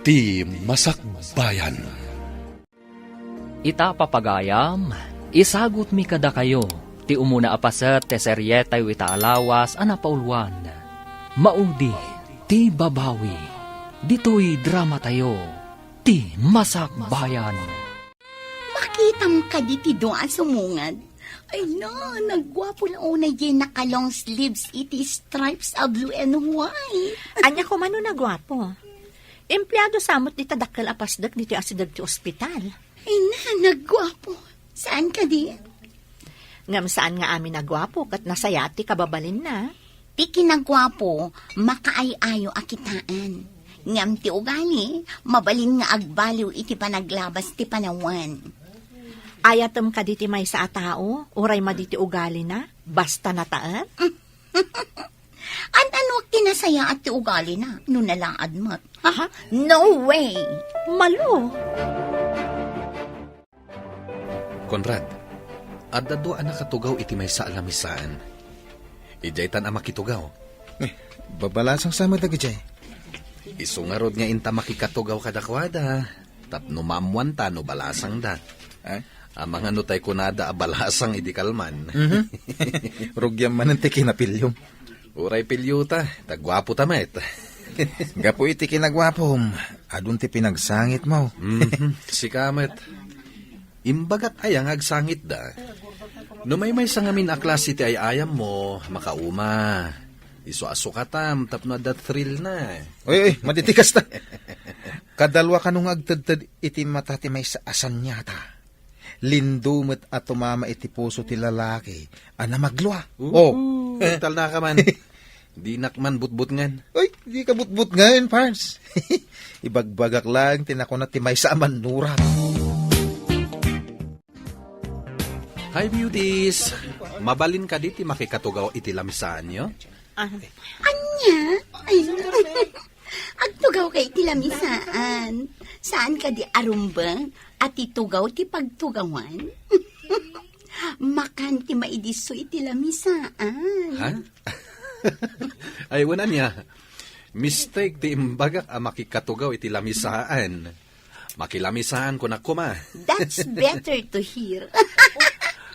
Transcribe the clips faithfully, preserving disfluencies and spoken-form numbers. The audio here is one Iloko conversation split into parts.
Ti Masakbayan. Ita, papagayam, isagutmi kadakayo ti umuna a paset ti serietayo ita a lawas a napauluan. Maudi ti babawi. Ditoy dramatayo, Ti Masakbayan. Makitam kadi ti dua a sumungad? Ay na, nagguapo la unay diay naka-long sleeves iti stripes a blue and white. Ania koma no nagguapo? Empleado sa met dita dakkel a pasdek ditoy asideg ti ospital. Ay na, nagguapo. Saan kadi? Ngem saan nga amin a guapo ket nasayaat ti kababalinna. Ti kinaguapo, makaay-ayo a kitaen. Ngem ti ugali, mabalin nga agbaliw iti panaglabas ti panawen. Ayatem kadi ti maysa a tao, uray madi ti ugalina, basta nataen? An-anuak ti nasayaat ti ugalina, no nalaad met? Aha. No way! Malo! Conrad, adda dua a nakatugaw iti maysa a lamisaan. Idiaytan a makitugaw. Eh, babalasang sa met dagidiay. Isu ngarud nga inta makikatugaw kadakuada, tapno maammoanta no balasangda. Eh? Amangan no tay kunada a balasang idi kalman. Mhm. Rugiam manen ti kinapiliom. Uray piliota, ta guapota met. Gapu iti kinaguapom, adun ti pinagsangitmo. Mhm, sika met. Imbagak aya nga agsangitda? No maymaysa ngamin a klase ti ay-ayammo, makauma. Isu a sukatam tapno adda thrillna. Oy, oy, madi ti kasta. Kadalua kano nga agtedted iti mata ti maysa a saniata. Lindo met a tumama iti puso ti lalaki a namaglua. Uhu, oh. Talna ka man. Dinak man butbutngen. Ay, di ka butbutngen, Pars. Ibagbagak lang ti nakuna ti maysa a mannurat. Hi, beauties! Mabalin kadi ti makikatugaw iti lamisaanyo? Ah. Ania? Ay, agtugaw kay iti lamisaan. Saan kadi a rumbeng a ti tugaw ti pagtugawan? Makan ti maidisso iti lamisaan. Ha? Ay, wen ania. Mistake ti imbagak a makikatugaw iti lamisaan. Makilamisaan ko na koma. That's better to hear.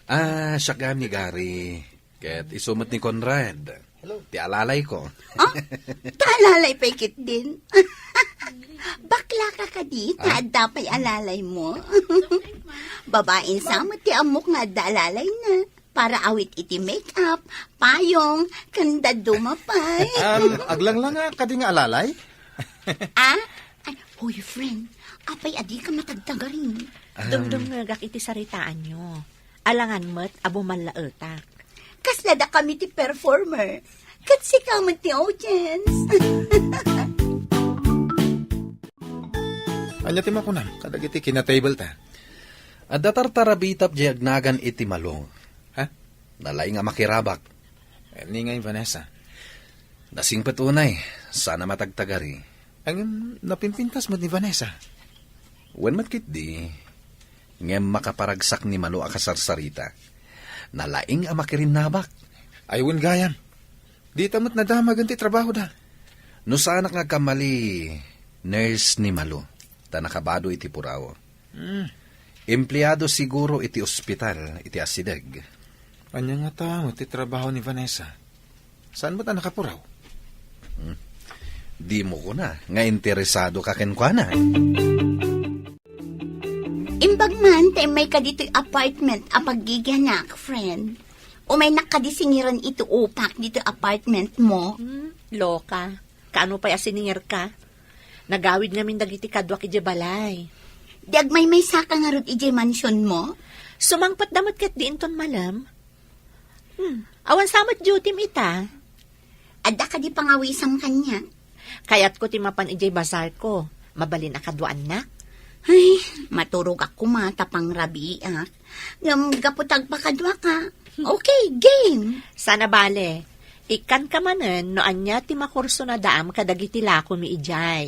Ah, siak gayam ni Gary. Ket isu met ni Conrad. Hello. Ti alalayko. Ah, ta alalay pay ketdin. Bakla ka kadi, ta adda pay alalaymo. Babain sa met ti ammok nga adda alalayna. Para awit iti make-up, payong, ken dadduma pay. Um, aglanglanga kadi nga alalay? Ah? Ay, hoy, friend, apay a dika matagtagari? Um, dumdumngegak iti saritaanyo. Alangan met a bumallaetak. Kasla dakami ti performer. Ket sika met ti audience. Ania ti makunam kadagiti kinatable ta? Adda tartarabitap diay agnagan iti Malo. Ha? Nalaing a makirabak. Eh, ni ngay Vanessa? Nasingpet unay, sana matagtagari. Ngem napimpintas met ni Vanessa. Wen met ketdi, ngem makaparagsak ni Malo a kasarsarita. Nalaing a makirinnabak. Ay, wen gayam. Dita met nadamagen ti trabahoda. No saanak nga agkamali, nurse ni Malo, ta nakabado iti puraw. Hmm. Empleado siguro iti ospital iti asideg. Ania ngata met ti trabaho ni Vanessa? Saan met a nakapuraw? Hmm. Dimo kuna nga interesado ka kenkuana. Imbag man ta immay ka ditoy apartment a paggigianak, friend. Umaynak kadi singiran iti upak ditoy apartment mo? Hmm, loka. Kaano pay a siningirka? Nagawid ngamin dagiti kaduak idiay balay. Di agmaymaysa ka ngarud idiay mansion mo? Sumangpet da met ket di inton malem. Hmm, awan sa met duty-m ita? Adda kadi pangawisam kaniak? Kayatko ti mapan idiay bazar ko. Mabalin a kaduaannak. Ay, maturogak koma ta pangrabiiak. Ngem gapu ta agpakaduaka. Okay, game. Sana bale. Ikkanka manen no ania ti makursonadaam kadagiti lakomi idiay.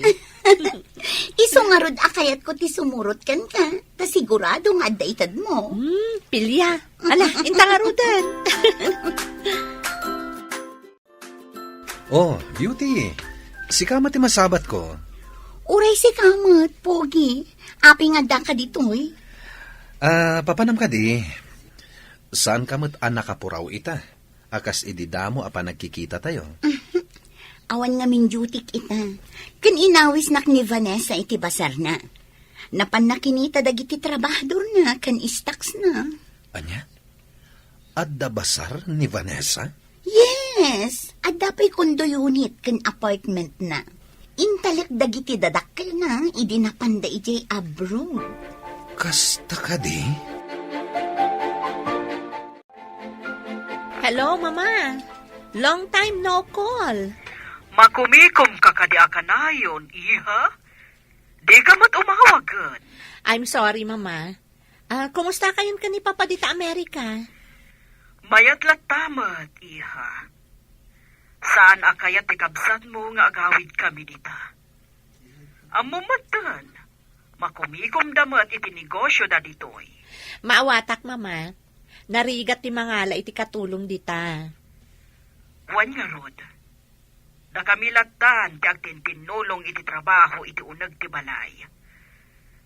Isu ngarud a kayatko ti sumurot kenka, ta sigurado nga adda itedmo. Hmm, pilia. Ala, inta ngaruden. Oh, Beauty. Sika met ti masabatko. Uray sika met, Pogi. Apay nga addaka ditoy? Ah, papanam kadi, saan ka met a nakapuraw ita, a kas idi damo a panagkikitatayo? Awan ngamin duty-k ita. Ken inawisnak ni Vanessa iti basarna. Napanna kinita dagiti trabahadorna ken stocks-na. Ania? Adda basar ni Vanessa? Yes, adda pay condo unit ken apartment-na. Intalek dagiti dadakkelna idi napanda idiay abroad. Kasta kadi? Hello, Mama. Long time no call. Makumikom ka kadi a kanayon, iha? Di ka met umawagen. I'm sorry, Mama. Ah, kumusta kayon ken ni Papa dita Amerika? Mayat latta met, iha. Saan a kayat ti kabsatmo nga agawid kami dita. Ammom metten, makumikomda met iti negosyoda ditoy. Maawatak, Mama. Narigat ti mangala iti katulong dita. Wen ngarud, dakami lattan ti agtintinnulong iti trabaho iti uneg ti balay.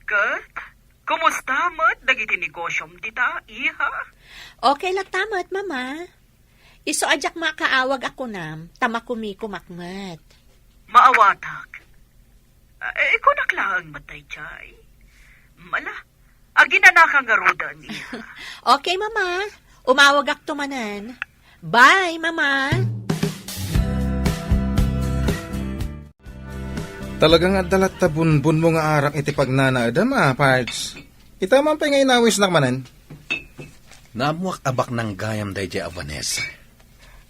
Ket, kumusta met dagiti negosyom dita, iha? Okay latta met, Mama. Isu a diak makaawag a kunam, ta makumikomak met. Maawatak. Eh, kunak laeng met daydiay. Mala, aginanaka ngaruden, iha. Okay, Mama. Umawagakto manen. Bye, Mama. Talaga nga adda latta bunbunmo nga arak iti pagnanaedam, a, Pards. Ita man pay nga inawisnak manen. Naammoak a baknang gayam daydiay a Vanessa.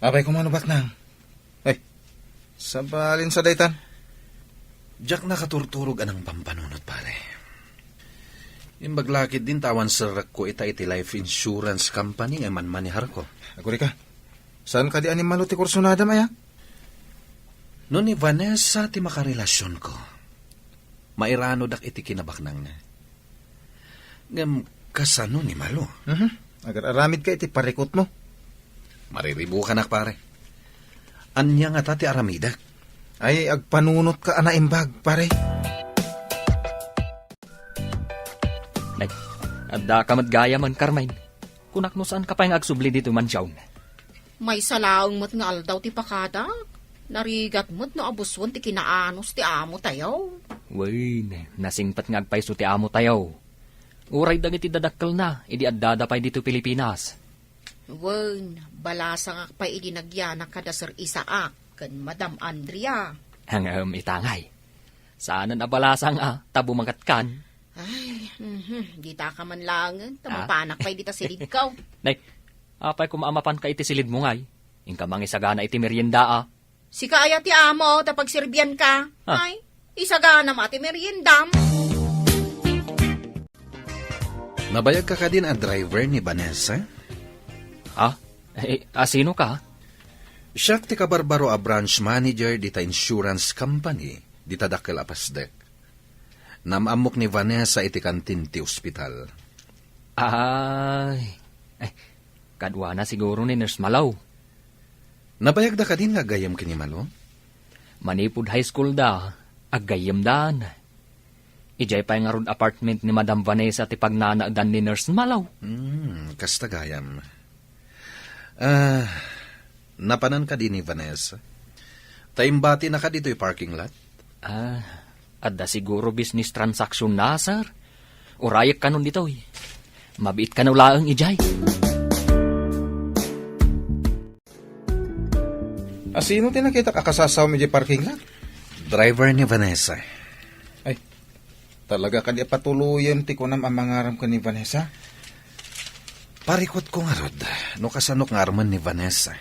Apay koma no baknang? Ay, sabalin sa daytan. Diak nakaturturog a nangpampanunot, pare. Imbag la ketdin ta awan serrekko ita iti life insurance company nga manmaneharko. Agurika, saan kadi a ni Malo ti kursunadam, aya? No ni Vanessa ti makarelasionko, mairanodak iti kinabaknangna. Ngem kasano ni Malo? Mhm. Agar-aramidka iti parikutmo. Mariribukanak, pare. Ania ngata ti aramidek? Ay, agpanunotka a naimbag, pare. Nay, addaka met gayamen, Carmen. Kunak no saanka pay nga agsubli ditoy mansion. Maysa laeng met nga aldaw ti pakadak. Narigat met no abusuen ti kinaanus ti amo tayo. Wen, nasingpet nga agpayso ti amo tayo. Uray dagiti dadakkelna, idi addada pay ditoy Pilipinas. Wen, balasangak pay idi nagyanak kada Sir Isaac ken Madam Andrea. Ngem ita ngay, saanen a balasang a, ta bumangatkan. Ay, mhm, dita ka man laengen, ta Ah? mapanak pay dita silidko. Nay, apay koma a mapanka iti silidmo ngay? Inka mangisagana iti merienda a. Sika aya ti amo, ta pagserbianka. Ah. Ay, isagana ma ti meriendam. Nabayagka kadin a driver ni Vanessa? Ah? Eh, a, sino ka? Siak ti kabarbaro a branch manager dita insurance company, dita dakkel a pasdek. Naam-ammok ni Vanessa iti kantin ti ospital. Ay, eh, kaduana siguro ni Nurse Malo. Nabayagda kadin nga aggayyem ken ni Malo? Manipud high school da, aggayyemdan. Idiay pay ngarud apartment ni Madam Vanessa ti pagnanaedan ni Nurse Malo. Hmm, kasta gayam. Ah, napanan kadi ni Vanessa? Ta imbatinaka ditoy parking lot? Ah, adda siguro business transaction na, sir. Urayek kanon ditoy. Mabiit kano laeng idiay. A, sino ti nakitak a kasasawam idiay parking lot? Driver ni Vanessa. Ay, talaga kadi a patuloyem ti kunam a mangaram ken ni Vanessa? Parikutko ngarud, no kasanok nga armen ni Vanessa.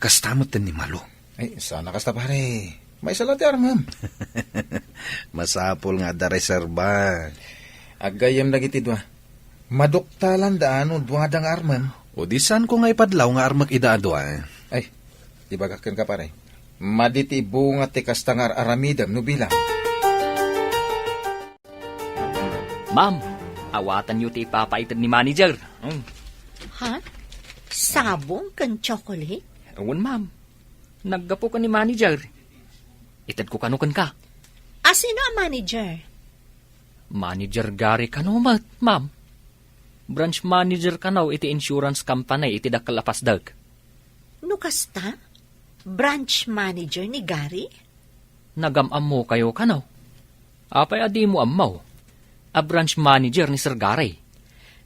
Kasta met ken ni Malo. Ay, sana kasta, pare. Maysa la ti armem. Masapul nga adda reserba. Aggayyem dagiti dua. Maduktalan da no duada nga armem. O di saanko nga ipadlaw nga armek ida a dua. Ay, ibagak kenka, pare. Madi ti bunga ti kasta nga ar-aramidem no bilang. Ma'am, awatanyo ti ipapaited ni manager. Hmm. Ha? Sabong ken chocolate? Wen, ma'am. Naggapu ken ni manager. Itedko kano kenka. Asino a manager? Manager Gary kano met, ma'am. Branch manager kano iti insurance company iti dakkel a pasdek. No kasta, branch manager ni Gary? Nagam-ammokayo kano? Apay a dimo ammo a branch manager ni Sir Gary?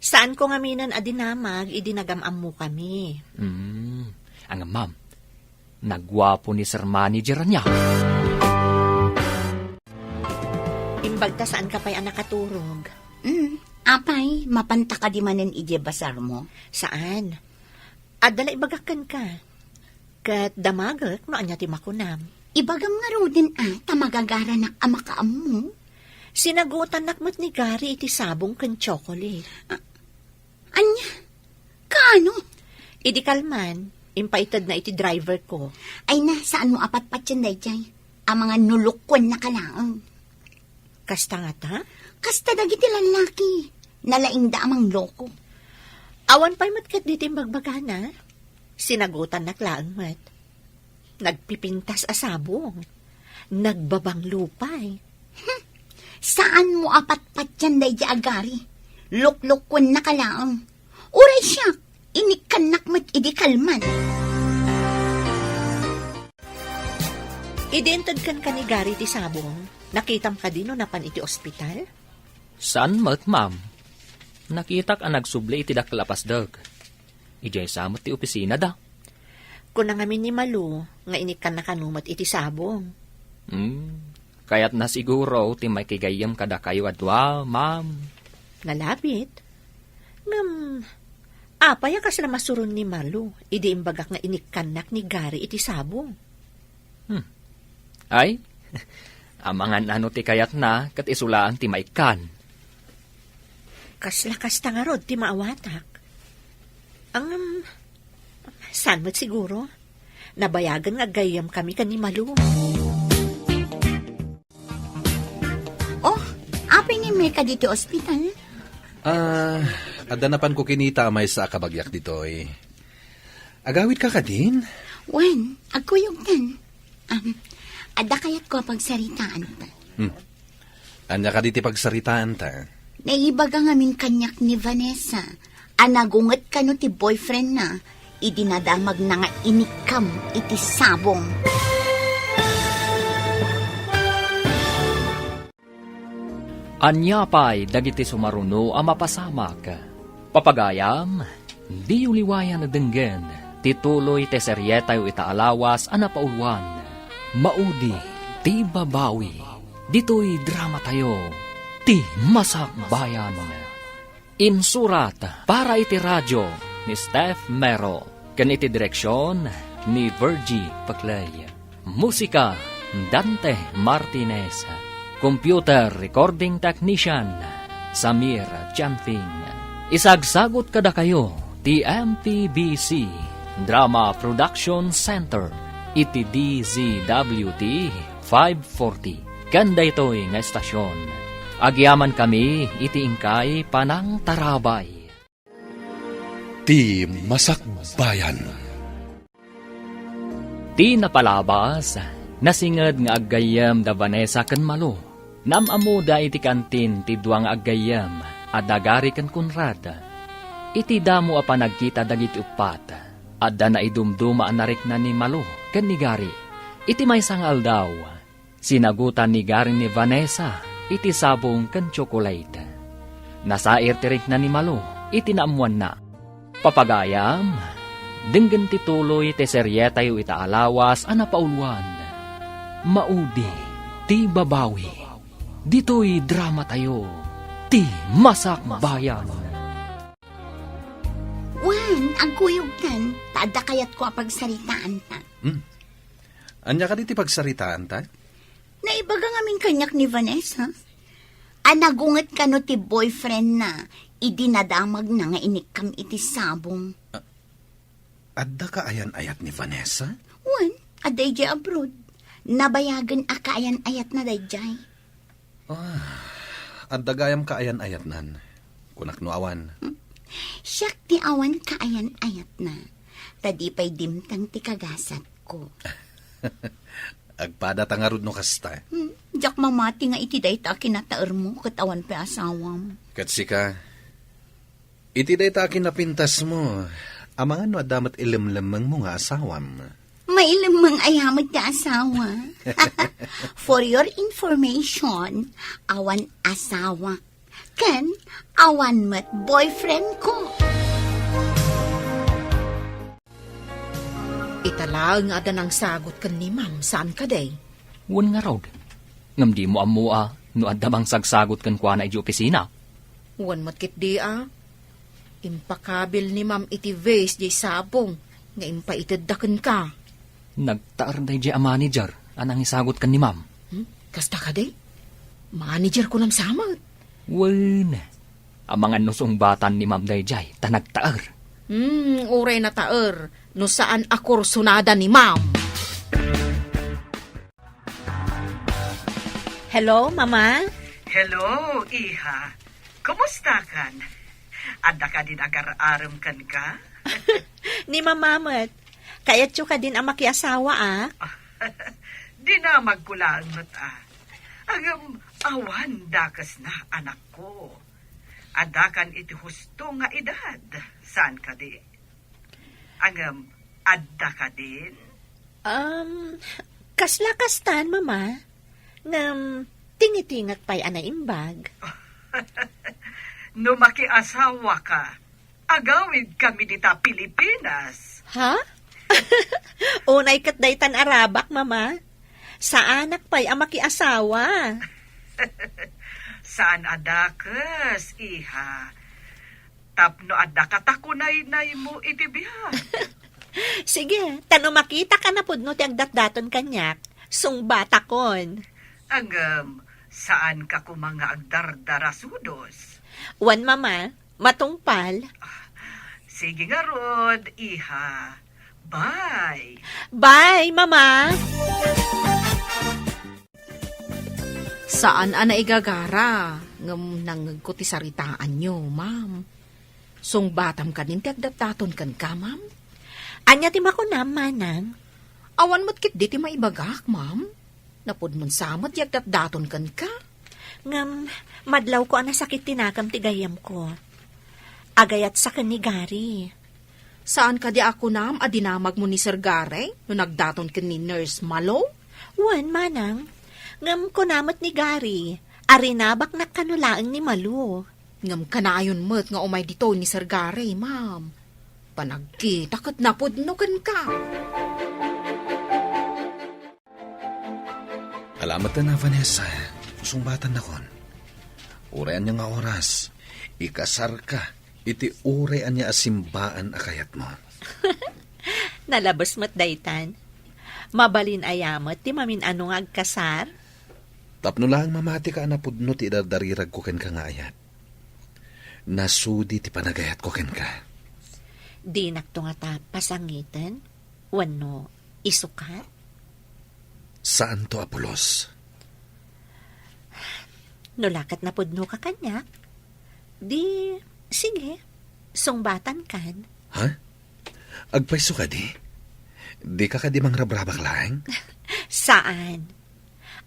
Saanko ngaminen a dinamag idi nagam-ammokami. Hmm. Ngem, ma'am, nagguapo ni Sir Manager ania? Imbagta saanka pay a nakaturog. Hmm. Apay, mapanta kadi manen idiay basarmo? Saan. Adda la ibagak kenka. Ket damagek no ania ti makunam. Ibagam ngaruden a ta magagaranak a makaammo. Sinagutannak met ni Gary iti sabong ken chocolate. A-, ania? Kaano? Idi kalman, impaitedna iti driver ko. Ay na, saanmo a patpatien daydiay? Amangan no lukkuennaka laeng. Kasta ngata? Kasta dagiti lallaki. Nalaingda a mangloko. Awan pay met ketdi ti imbagbagana. Sinagutannak laeng met. Nagpipintas a sabong. Nagbabanglo pay. Hmm. Saanmo a patpatien daydiay a Gary? Luklukkuennaka laeng. Uray siak, inikkannak met idi kalman. Idi inted kenka ni Gary ti sabong, nakitam kadi no napan iti ospital? Saan met, ma'am. Nakitak a nagsubli iti dakkel a pasdek. Idiay sa met ti opisinada. Kuna ngamin ni Malu nga inikkanna kano met iti sabong. Hmm, kayatna siguro ti makigayyem kadakayo a dua, ma'am. Nalabit. Ngem, apay a kasla masuron ni Malu idi imbagak nga inikkannak ni Gary iti sabong? Hmm. Ay, amangan a no ti kayatna ket isu laeng ti maikkan. Kasla kasta ngarud ti maawatak. Ngem, saan met siguro? Nabayagen nga aggayyemkami ken ni Malu. Oh, apay nga immay kadi ti ospital? Ah, adda napanko kinita a maysa a kabagiak ditoy. Agawidka kadin? Wen, agkuyogtan. Um, adda kayatko a pagsaritaanta. Hmm. Ania kadi ti pagsaritaanta? Naibaga ngamin kaniak ni Vanessa a nagunget kano ti boyfriendna idi nadamagna nga inikkam iti sabong. Ania pay dagiti sumaruno a mapasamak? Papagayam, diyo liwayan a denggen ti tuloy ti serietayo ita a lawas a napauluan, Maudi ti Babawi, ditoy dramatayo, Ti Masakbayan. Insurat para iti radio ni Steph Mero ken iti direksion ni Virgie Paclay. Musika, Dante Martinez. Computer recording technician, Samir Chanfing. Isagsagut kadakayo ti M P B C Drama Production Center iti D Z W T five forty. Ken daytoy nga estasion, agyamankami iti inkay panangtarabay. Ti Masakbayan. Ti napalabas, nasinged nga aggayyem da Vanessa ken Malu. Naam-ammoda iti kantin ti dua nga aggayyem a da Gary ken Conrad. Iti damo a panagkita dagiti uppat, adda naidumduma a narikna ni Malu ken ni Gary. Iti maysa nga aldaw, sinagutan ni Gary ni Vanessa iti sabong ken tsokolate. Nasair ti rikna ni Malu iti naammoanna. Papagayam, denggen ti tuloy ti serietayo ita a lawas a napauluan, Maudi ti Babawi. Ditoy dramatayo, Ti Masakbayan. Wen, agkuyogtan, ta adda kayatko a pagsaritaanta. Hmm. Ania kadi ti pagsaritaanta? Naibaga ngamin kaniak ni Vanessa a nagunget kano ti boyfriendna idi nadamagna nga inikkam iti sabong. A-, adda kaayan-ayat ni Vanessa? Wen, adda idiay abroad. Nabayagen a kaayan-ayatna daydiay. Ah, adda gayam kaayan-ayatnan. Kunak no awan. Hmm. Siak ti awan kaayan-ayatna. Ta di pay dimtang ti kagasatko. Agpada ta ngarud no kasta. Hmm. Diak mamati nga iti dayta a kinataermo ket awan pay asawam. Ket sika, iti dayta a kinapintasmo, amangan no adda met ilemlemmengmo nga asawam. Mailemmeng aya met ti asawa. For your information, awan asawa. Ken awan met boyfriend ko. Ita laeng nga adda nangsagot ken ni Ma'am, saan kadi? Wen ngarud. Ngem dimo ammo a no adda mangsagsagot kenkuana idiay opisina? Wen met ketdi a. Impakabil ni Ma'am iti vase diay sabong nga impaitedda kenka. Nagtaer daydiay a manager a nangisagot ken ni Ma'am. Hmm? Kasta kadi? Manager kunam sa met. Wen, amangan no sungbatan ni Ma'am daydiay ta nagtaer. Hmm, uray nataer no saan a kursunada ni Ma'am. Hello, Mama? Hello, iha. Kumustakan? Adda kadin agar-arem kenka? Ni Mama met. Kayatyo kadin a makiasawa, a? Dinamagko laeng met, a. Ngem, awan dakesna, anakko. Addakan iti husto nga edad, saan kadi? Ngem, adda kadin? Um, kasla kastan, Mama. Ngem, tingitingak pay a naimbag. No makiasawaka, agawidkami dita Pilipinas. Ha? Unay ket daytan a rabak, Mama. Saanak pay a makiasawa. Saan a dakes, iha. Tapno adda katakunaynaymo iti biag. Sige, ta no makitak a napudno ti agdatdaton kaniak, sungbatakon. Ngem, saanka koma nga agdardarasudos. Wen, Mama, matungpal. Sige ngarud, iha. Bye. Bye, Mama. Saan a naigagara, ngem nangngegko ti saritaanyo, Ma'am. Sungbatam kadin ti agdatdaton kenka, Ma'am? Ania ti makunam, Manang? Awan met ketdi ti maibagak, Ma'am. Napudnon sa met ti agdatdaton kenka. Ngem, madlawko a nasakit ti nakam ti gayyemko. Agayatsa ken ni Gary. Saan kadi a kunam a dinamagmo ni Sir Gary no nagdaton ken ni Nurse Malo? Wen, Manang. Ngem kuna met ni Gary a rinabaknak kano laeng ni Malo. Ngem kanayon met nga umay ditoy ni Sir Gary, Ma'am. Panagkita ket napudno kenka. Alamatan a, Vanessa. Sungbatan nakon. Uray ania nga oras, ikasarka iti uray ania a simbaan a kayatmo. Nalabes met daytan. Mabalin aya met ti mamin-ano nga agkasar? Tapno laeng mamatika a napudno ti idardariragko kenka nga ayat. Nasudi ti panagayatko kenka. Dinakto ngata pasangiten wenno isukat? Saanto a pulos. No la ket napudnoka kaniak, di, sige, sungbatankan. Ha? Agpayso kadi? Dika kadi mangrabrabak laeng? Saan.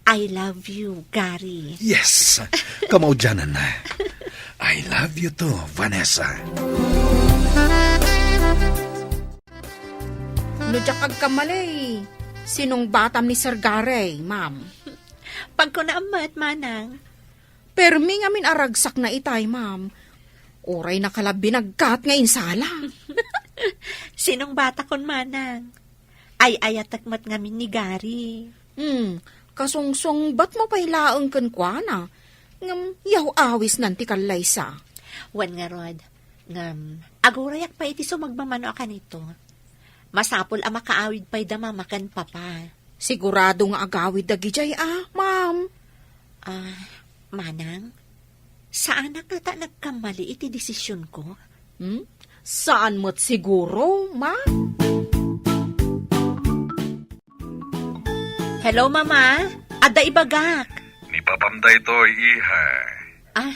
I love you, Gary. Yes! Kamaudiananna. I love you too, Vanessa. No diak agkamali, sinungbatam ni Sir Gary, Ma'am. Pagkunaam met, Manang. Permi ngamin a ragsakna itay, Ma'am. Uray nakalabi nagkat nga insala. Sinungbatakon, Manang. Ay-ayatek met ngamin ni Gary. Hmm, kasungsungbatmo pay laeng kenkuana. Ngem yaw-awisnan ti kallaysa. Wen ngarud, ngem agurayak pay iti sumagmamano a kanito. Masapul a makaawid pay da Mama ken Papa. Sigurado nga agawid dagidiay a, Ma'am. Ah, Manang, saanak ngata nagkammali iti desisionko? Hmm? Saan met siguro, Ma'am? Hello, Mama. Adda ibagak. Ni Papam daytoy, iha. Ah.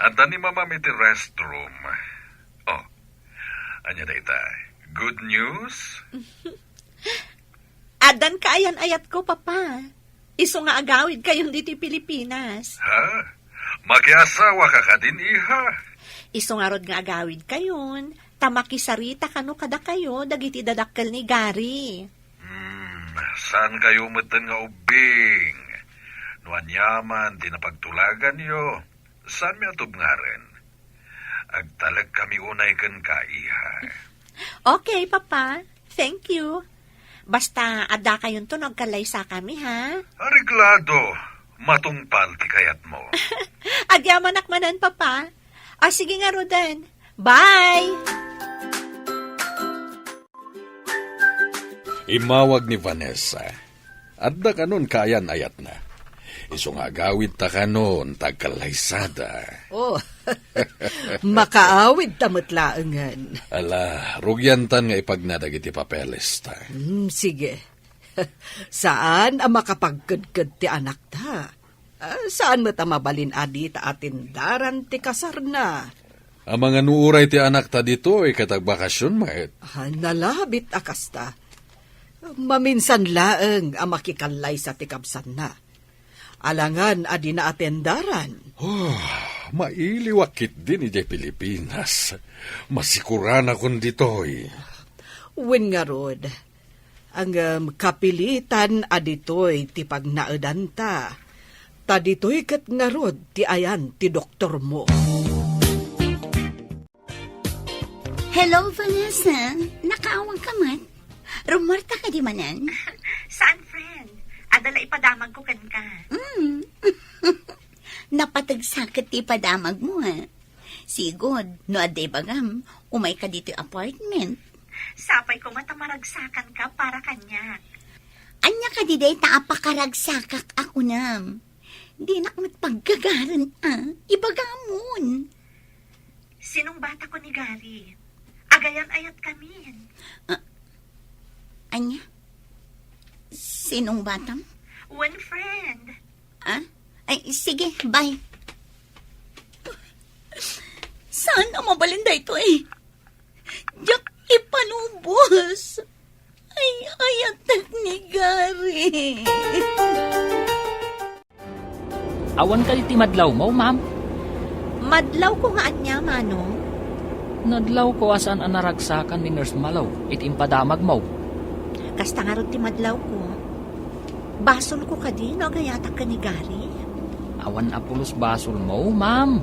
Adda ni Mamam iti restroom. Oh, ania dayta? Good news? Addan kaayan-ayatko, Papa. Isu nga agawidkayon ditoy Pilipinas. Ha? Makiasawa ka kadin, iha? Isu ngarud nga agawidkayon, ta makisarita kano kadakayo dagiti dadakkel ni Gary. Hmm, saan kayo metten nga ubbing? No aniaman ti napagtulaganyo, saan mi a tubngaren? Agtalek kami unay kenka, iha. Okay, Papa. Thank you. Basta, adda kayonto no agkallaysakami, ha? Areglado. Matungpal ti kayatmo. Agyamanak manen, Papa. Ah, sige ngaruden. Bye! Immawag ni Vanessa. Adda kanon kaayan-ayatna. Isu nga agawidta kanon ta agkallaysada. Oh, makaawidta met laengen. Ala, rugiantan nga ipagna dagiti papelesta. Hmm, sige. Saan a makapagkedked ti anakta. Ah, saan met a mabalin a dita atendaran ti kasarna. Amangan no uray ti anakta ditoy ket agbakasyon met. Ah, nalabit a kasta. Maminsan laeng a makikallaysa ti kabsanna. Alangan a dina atendaran. Oh, mailiwak ketdin idiay Pilipinas. Masikuranakon ditoy. Wen ngarud, ngem kapilitan a ditoy ti pagnaedanta. Ta ditoy ket ngarud ti ayan ti doktormo. Hello, Vanessa. Nakaawang ka met? Rumuarta ka di manen? Saan, friend? Adda la ipadamagko kenka. Mm. Napateg sa ket ti ipadamagmo, ha? Sigud, no adda ibagam, umay ka ditoy apartment. Sapay koma ta maragsakan ka para kaniak. Ania kadi dayta a pakaragsakak a kunam? Dinak met paggagaren a, ibagamon. Sinungbatakon ni Gary. Agayan-ayat kamin. Ah, ania? Sinungbatam? One friend. Ah? Ay, sige, bye. Saan a mabalin daytoy? Diak ipanubos. Ay, ayatek ni Gary. Awan kadi ti madlawmo, ma'am? Madlawko nga ania, Manong? Nadlawko a saan a naragsakan ni Nurse Malo iti impadamagmo. Kasta ngarud ti madlawko. Basolko kadi no agayatak ken ni Gary? Awan a pulos basolmo, ma'am.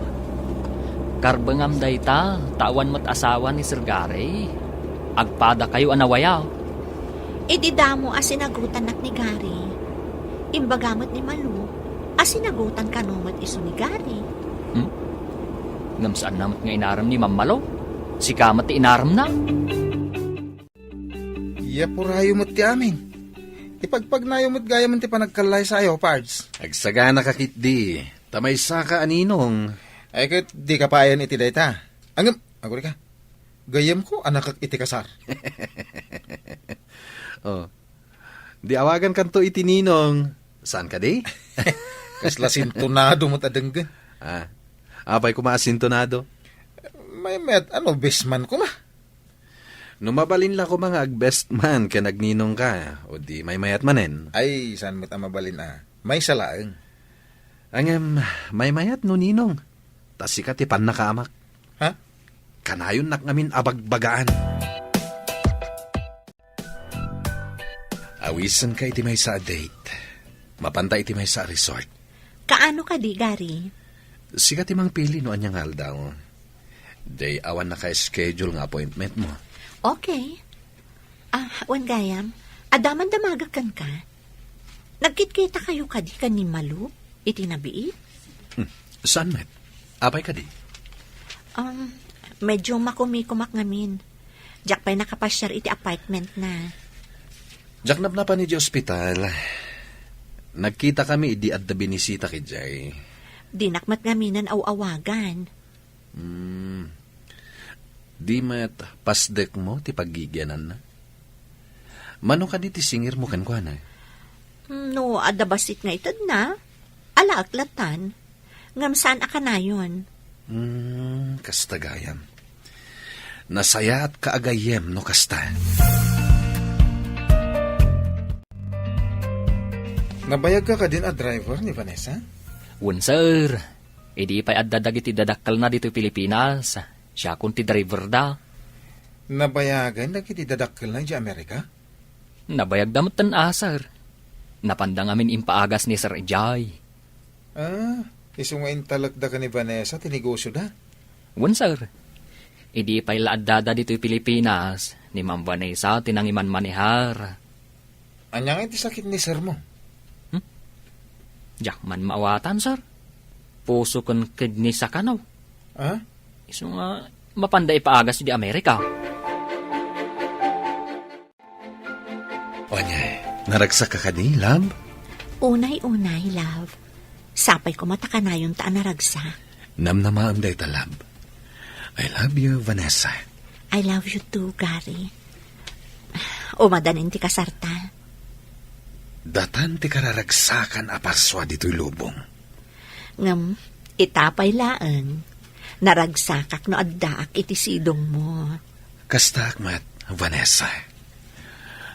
Karbengam dayta, ta awan met asawa ni Sir Gary. Agpadakayo a nawaya. Idi damo a sinagutannak ni Gary, imbaga met ni Malu a sinagutan kano met isu ni Gary. Hmm? Ngem saanna met nga inarem ni Ma'am Malu? Sika met ti inaremna. Ipurayo met ti amin. Ipagpagnayo met gayamen ti panagkallaysayo, Pards. Agsagana ka ketdi, ta maysaka a ninong. Ay, ket dika pay ayan iti dayta. Ngem, agurika. Gayyemko a nakek iti kasar. Oh. Di awagankanto iti ninong. Saan kadi? Kasla sintonado met a denggen. Ah. Apay koma a sintonado? Maymayat, ano, best man koma. No mabalin la koma nga ag-best man ken agninong ka, o di maymayat manen. Ay, saan met a mabalin a? Maysa laeng. Ngem, maymayat no ninong. Ta sika ti pannakaamak. Ha? Kanayonnak ngamin a bagbagaan. Awisenka iti maysa a date. Mapanta iti maysa a resort. Kaano kadi, Gary? Sika ti mangpili no ania nga aldaw. Diay awan naka-schedule nga appointment mo. Okay. Ah, wen gayam, adda man damagek kenka. Nagkitkita kayo kadi ken ni Malu iti nabii? Hmm. Saan met? Apay kadi? Um, medyo makumikumak ngamin. Diak pay nakapasiar iti apartment na. Diak napnapan iti ospital. Nagkita kami idi adda binisita idiay. Dinak met ngaminen aw-awagan. Hmm. Di met pasdek mo ti paggigiananna? Mano kadi ti singir mo kenkuana? No adda bassit nga itedna, alaek latan. Ngem saan a kanayon. Hmm, kasta gayam. Nasayaat ka a gayyem no kasta. Nabayagka kadin a driver ni Vanessa? Wen, sir. Idi pay adda dagiti dadakkelna ditoy Pilipinas, siakon ti driverda. Nabayagen dagiti dadakkelna idiay Amerika? Nabayagda metten a, sir. Napanda ngamin impaagas ni Sir idiay. Ah, isu nga intalekda ken ni Vanessa ti negosioda? Wen, sir. Idi pay la addada ditoy Pilipinas, ni Ma'am Vanessa ti nangimanmanehar. Ania ngay ti sakit ni sir mo? Hmm? Diak man maawatan, sir. Puso ken kidney sa kanaw. Ah? Isu nga mapanda ipaagas idiay Amerika. Ania, naragsak ka kadi, love? Unay-unay, love. Sapay koma ta kanayonta a naragsak. Namnamaem dayta, love. I love you, Vanessa. I love you too, Gary. Umadanin ti kasarta. Datan ti kararagsakan a parsua ditoy lubong. Ngem, ita pay laeng, naragsakak no addaak iti sidongmo. Kastaak met, Vanessa.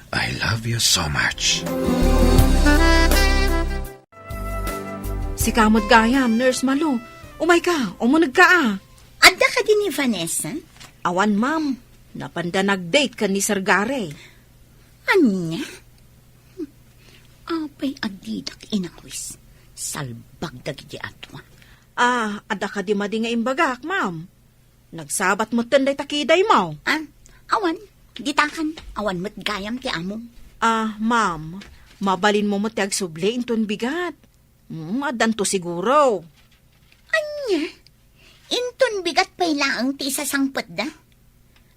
I love you so much. Sika met gayam, Nurse Malu. Umayka, umunegka a. Adda kadi ni Vanessa? Awan, ma'am. Napanda nag-date ken ni Sir Gary. Ania? Apay a didak inawis? Salbag dagiti atua. Ah, adda kadi madi nga imbagak, ma'am? Nagsabat metten dayta kidaymo. Ah, awan, ditakan, awan met gayam ti amom. Ah, ma'am, mabalinmo met ti agsubli inton bigat. Mm, addanto siguro. Ania? Inton bigat pay laeng ti isasangpetda?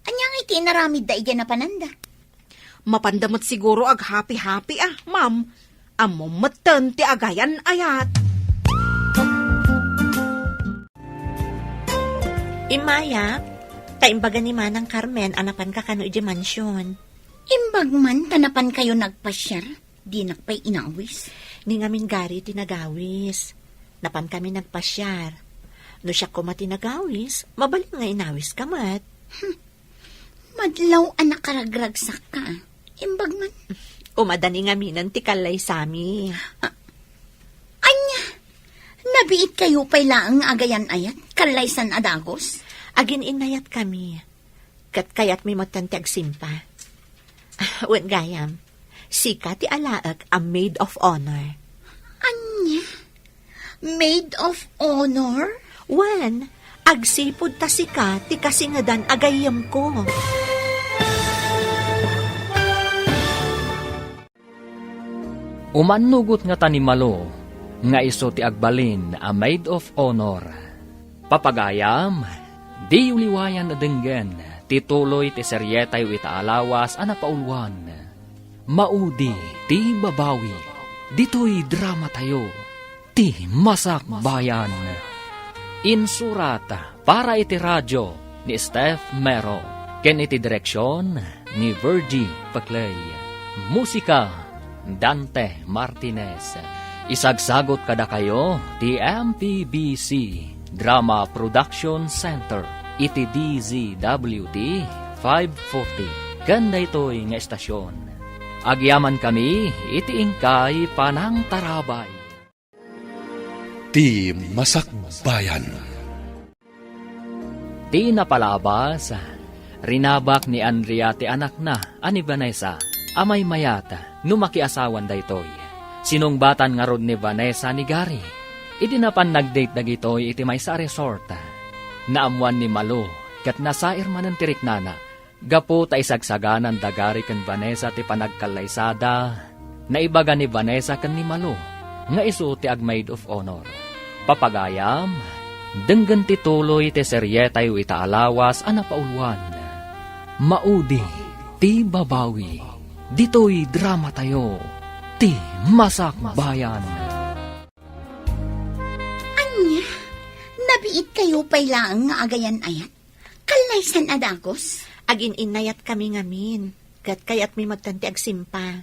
Ania ngay ti inaramidda idiay napananda? Mapanda met siguro aghapi-hapi a, ma'am. Ammom metten ti agayan-ayat. Immayak, ta imbaga ni Manang Carmen a napanka kano idiay mansion. Imbag man ta napankayo nagpasiar? Dinak pay inawis. Ni ngamin Gary ti nagawis. Napankami nagpasiar. No siak koma ti nagawis, mabalin nga inawiska met. Hmm. Madlaw a nakaragragsakka. Imbag man. Umada ni ngaminen ti kallaysami. Ah, ania? Nabiitkayo pay laeng nga agayan-ayat, kallaysan a dagus? Agin-innayatkami. Ket kayatmi metten ti agsimpa. Wen gayam, sika ti alaek a maid of honor. Ania? Maid of honor? Wen, agsipud ta sika ti kasingedan a gayyemko. Umannugot ngata ni Malo nga isu ti agbalin a maid of honor. Papagayam, diyo liwayan a denggen ti tuloy ti serietayo ita a lawas a napauluan, Maudi ti Babawi. Ditoy dramatayo, Ti Masakbayan. Insurat para iti radio ni Steph Mero, ken iti direksion ni Virgie Paclay. Musika, Dante Martinez. Isagsagot kadakayo ti M P B C Drama Production Center iti D Z W T five forty ken daytoy nga estasion. Agyamankami iti inkay panangtarabay. Ti Masakbayan. Ti napalabas, rinabak ni Andrea ti anakna a ni Vanessa a maymayat no makiasawan daytoy. Sinungbatan ngarud ni Vanessa ni Gary. Idi napan nag-date dagitoy iti maysa a resort, naammoan ni Malo ket nasair manen ti riknana. Gapu ta isagsagananda Gary ken Vanessa ti panagkallaysada, naibaga ni Vanessa ken ni Malo nga isu ti ag-maid of honor. Papagayam, denggen ti tuloy ti serietayo ita a lawas a napauluan, Maudi ti Babawi. Ditoy dramatayo, Ti Masakbayan. Ania? Nabiitkayo pay laeng nga agayan-ayat? Kallaysan a dagus? Agin-innayatkami ngamin, ket kayatmi metten ti agsimpa.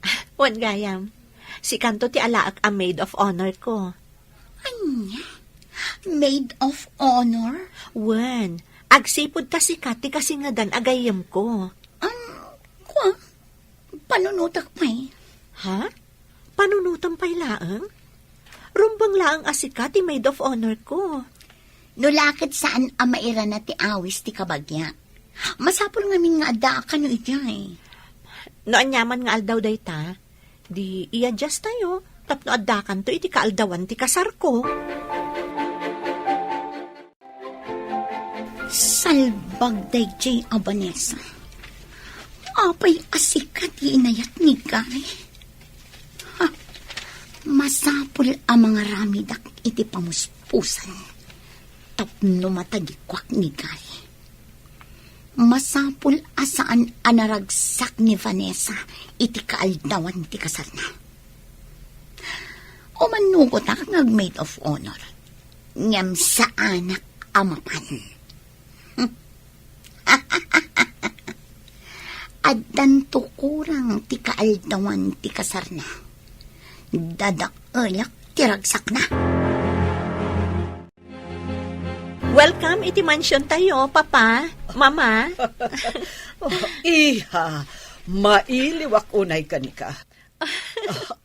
Ah, wen gayam, sikanto ti alaek a maid of honor ko. Ania? Maid of honor? Wen, agsipud ta sika ti kasingedan a gayyemko. Um, kua, panunotek pay. Ha? Panunotem pay laeng? Rumbeng laeng a sika ti maid of honor ko. No la ket saan a mairana ti awis ti kabagia, masapul ngamin nga addaak kano idiay. No aniaman nga aldaw dayta, di i-adjust tayo tapno addakanto iti kaaldawan ti kasarko. Salbag daydiay a Vanessa. Apay a sika ti inayat ni Gary? Ha, masapul a mangaramidak iti pamuspusan tapno matagikuak ni Gary. Masapul a saan a naragsak ni Vanessa iti kaaldawan ti kasarna. Umannugotak nga ag-maid of honor, ngem saanak a mapan. Addanto kurang ti kaaldawan ti kasarna. Dadaelak ti ragsakna. Welcome iti mansion tayo, Papa, Mama. Oh, iha, mailiwak unay kenka.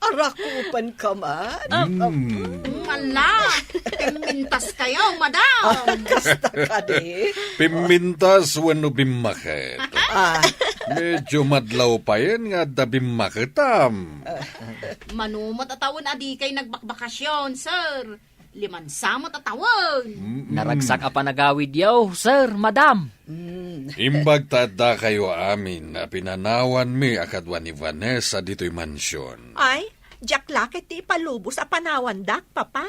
Arakupanka man? Mm. Ala, pimmintaskayo, madam. Ah, kasta kadi? Pimmintas wenno bimmaket? Ah. Medyo madlaw payen nga adda bimmaketam. Mano met a tawen a dikay nagbakbakasyon, sir. Limansa met a tawen. Mm-mm. Naragsak a panagawidyo, sir, madam. Mm. Imbag ta addakayo amin a pinanawanmi a kadua ni Vanessa ditoy mansion. Ay, diak la ket ti ipalubos a panawandak, Papa.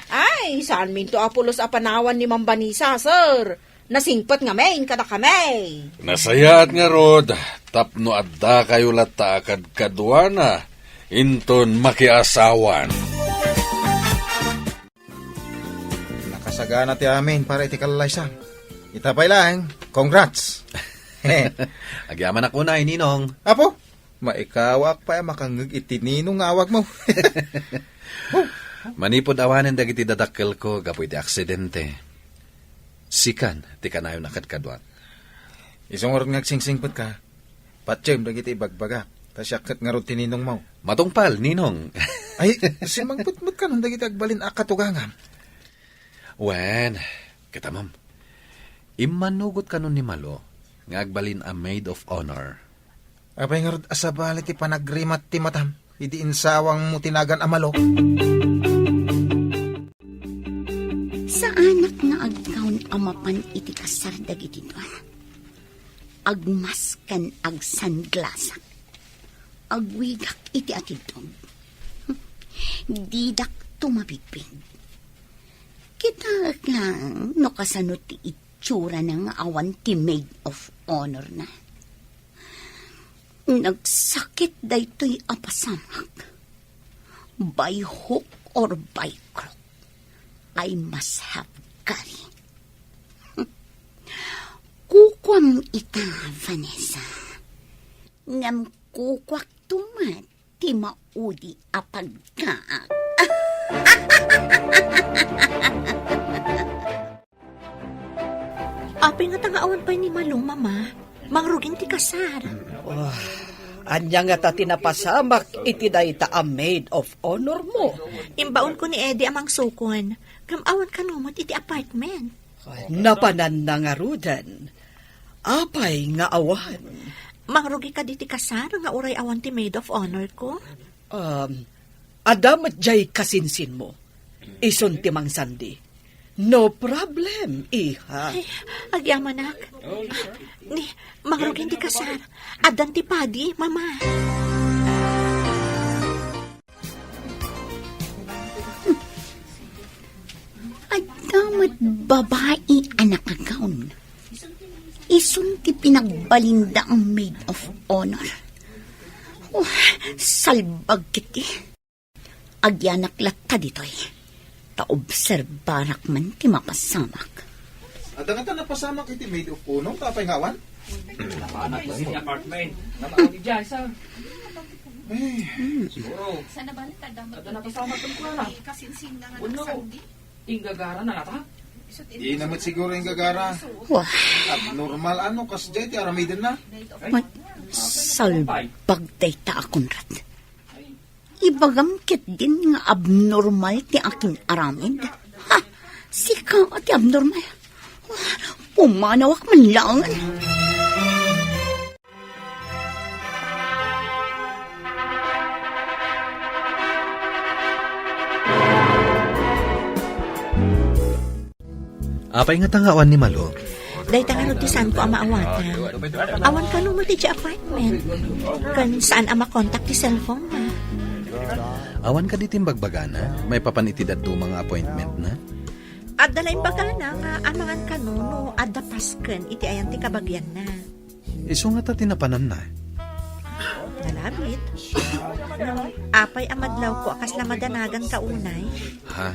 Ay, saanminto a pulos a panawan ni Ma'am Vanessa, sir. Nasingpet ngamin kadakami. Nasayaat ngarud, tapno addakayo latta a kadkaduana inton makiasawan. Nakasagana ti amin para iti kallaysa. Ita pay laeng, congrats! Agyamanak unay, Ninong. Apo, maikawaak pay a makangngeg iti Ninong nga awagmo. Manipud awanen dagiti dadakkelko gapu iti aksidente, sikan ti kanayon a kadkaduak. Isu ngarud nga agsingsingpetka, patiem dagiti ibagbagak, ta siak ket ngarud ti ninongmo. Matungpal, Ninong. Ay, simmangpet met kanon dagiti agbalin a katugangam. Wen, kitamem, immanugot kanon ni Malo nga agbalin a maid of honor. Apay ngarud a sabali ti panagrimat ti matam idi insawangmo ti nagan a Malo? Saanak nga aggawn a mapan iti kasar dagiti dua. Agmask ken agsanglasak. Agwigak iti atiddog. Didak tumabigpig. Kitaek lang no kasano ti itsurana nga awan ti maid of honor na. Nagsakit daytoy a pasamak. By hook or by crook, I must have Gary. Kukuam ita, Vanessa. Ngem kukuakto met ti maudi a pagkaak. Apay ngata nga awan pay ni Malo, Mama? Mangrugin ti kasar. Ah, ania ngata ti napasamak iti dayta a maid of honor mo? Imbaonko ni Eddie a mangsukon. Ngem awan kano met iti apartment. Napananna ngaruden. Apay nga awan? Mangrugi kadi ti kasar nga uray awan ti maid of honor ko? Um, adda met diay kasinsinmo. Isun ti mangsandi. No problem, iha. Ay, agyamanak. Ni, mangrugin ti kasar. Addan ti padi, Mama. Adda met babai a nakagawn. Isun ti pinagbalinda a maid of honor. Oh, salbag ketdi. Agyanak latta ditoy. Ta obserbarak man ti mapasamak. Adda ngata napasamak iti maid of honor, apay nga awan? Napanak iti apartment. Napanak iti jay, sir. Eh. Siguro. Adda napasamak ken kuana. Wenno, inggagara na ngata? Di na met siguro inggagara. Wah. Abnormal ano, kasdiay ti aramidenna. Ay. Mat-, Salbag dayta a Conrad. Ibagam ketdin nga abnormal ti akin-aramid. Ha? Sika ti abnormal. Pumanawak man laeng. Apay ngata nga awan ni Malo? Dayta ngarud ti saanko a maawatan. Awan kano met idiay apartment. Ken saan a makontak ti cellphone na. Awan kadi ti imbagbagana maipapan iti dadduma nga appointment na? Adda la imbagana nga amangan kano no adda pasken iti ayan ti kabagianna. Isu ngata ti napananna. Nalabit. Apay a madlawko a kasla madanagan ka unay? Ha?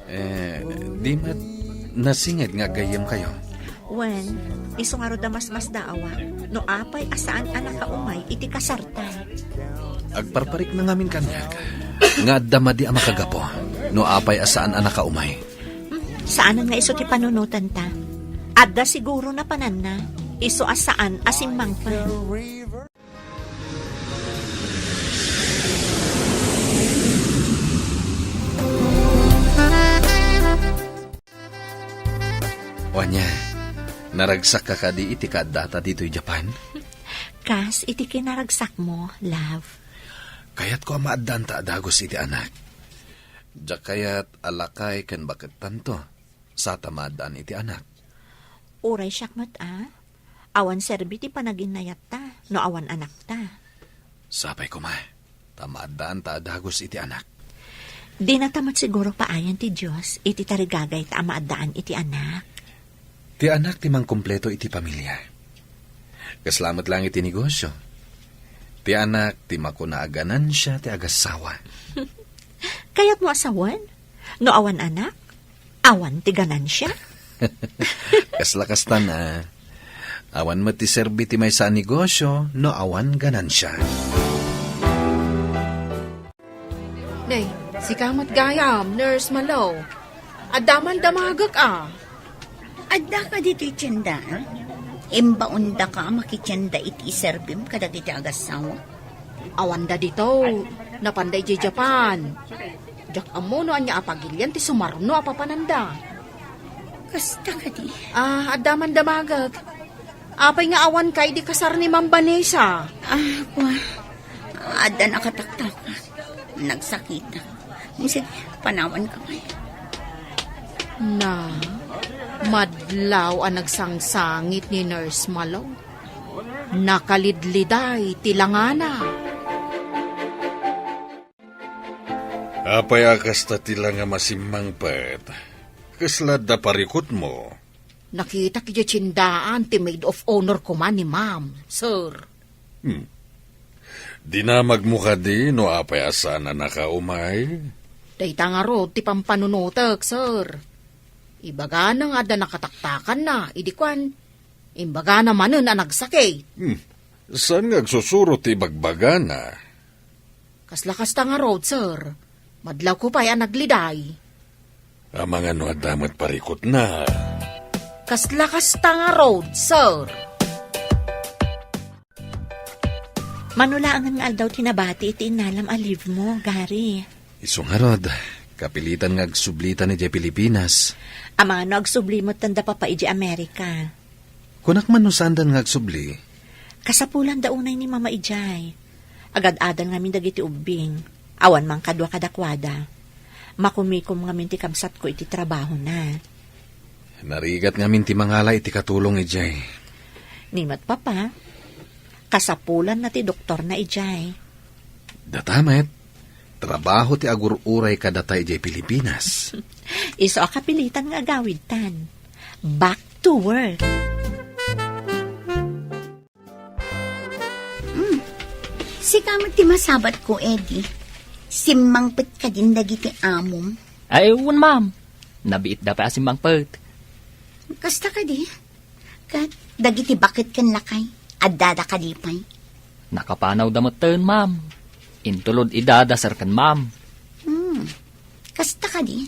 Eh, di met nasinged nga aggayyemkayo? Wen, isu ngarud a masmasdaawak no apay a saan a nakaumay iti kasarta. Agparparikna ngamin kaniak nga adda madi a makagapu no apay a saan a nakaumay. Hmm, saanen nga isu ti panunotanta. Adda siguro napananna, isu a saan a simmangpet. Ania, naragsakka kadi iti kaaddata ditoy Japan? Kas iti kinaragsakmo, love. Kayatko a maaddaanta a dagus iti anak. Diak kayat a lakay ken bakettanto, sa ta maaddaan iti anak. Uray siak met a, awan serbi ti panaginnayatta no awan anakta. Sapay koma, ta maaddaanta a dagus iti anak. Dinata met siguro paayan ti Dios iti tarigagayta a maaddaan iti anak. Ti anak ti mangkumpleto iti pamilia. Kasla met laeng iti negosio. Ti anak ti makuna a ganansia ti agassawa. Kayatmo a sawen? No awan anak, awan ti ganansia? Kasla kastan a. Awan met ti serbi ti maysa a negosio no awan ganansia. Nay, sika met gayam, Nurse Malo. Adda man damagek a. Adda ka ditoy tienda, a? Imbaondaka a makitienda iti iserbim kadagiti agassawa? Awanda dito. Napanda idiay Japan. Diak ammo no ania a pagilian ti sumarno a papananda. Kasta kadi? Ah, adda man damagek. Apay nga awan ka idi kasar ni Ma'am Vanessa? Ah, kua. Adda nakataktakan. Nagsakita. Sige, panawan ka ngay. Na, madlaw a nagsangsangit ni Nurse Malo. Nakalidliday ti langana. Apay a kasta ti langa masimmangpet? Kasla adda parikutmo? Nakitak idiay tiendaan ti maid of honor koma ni Ma'am, sir. Hmm. Dinamagmo kadi no apay a saan a nakaumay? Dayta ngarud ti pampanunotek, sir. Ibagana nga adda nakataktakanna, idi kuan, imbagana manen a nagsakit. Hmm. Saan nga agsusuro ti ibagbagana? Kasla kasta ngarud, sir. Madlawko pay a nagliday. Amangan no adda met parikutna. Kasla kasta ngarud, sir. Mano laengen nga aldaw ti nabati iti innalam a leave mo, Gary? Isu ngarud, kapilitan nga agsublitan idiay Pilipinas. Amangan no agsubli metten da Papa idiay Amerika. Kunak man no saandan nga agsubli? Kasapulanda unay ni Mama idiay. Agad-adan ngamin dagiti ubbing. Awan man kadua kadakuada. Makumikom ngamin ti kabsatko iti trabahona. Narigat ngamin ti mangala iti katulong idiay. Ni met Papa, kasapulanna ti doktorna idiay. Data met, trabaho ti agur-uray kadata idiay Pilipinas. Isu a kapilitan nga agawidtan. Back to work. Hmm. Sika met ti masabatko, Eddie. Simmangpet kadin dagiti amom? Ay, wen, ma'am. Nabiitda pay a simmangpet. Kasta kadi? Ket dagiti baket ken lakay, addada kadi pay? Nakapanawda metten, ma'am. Intulod ida da sir ken ma'am. Hmm. Kasta kadi?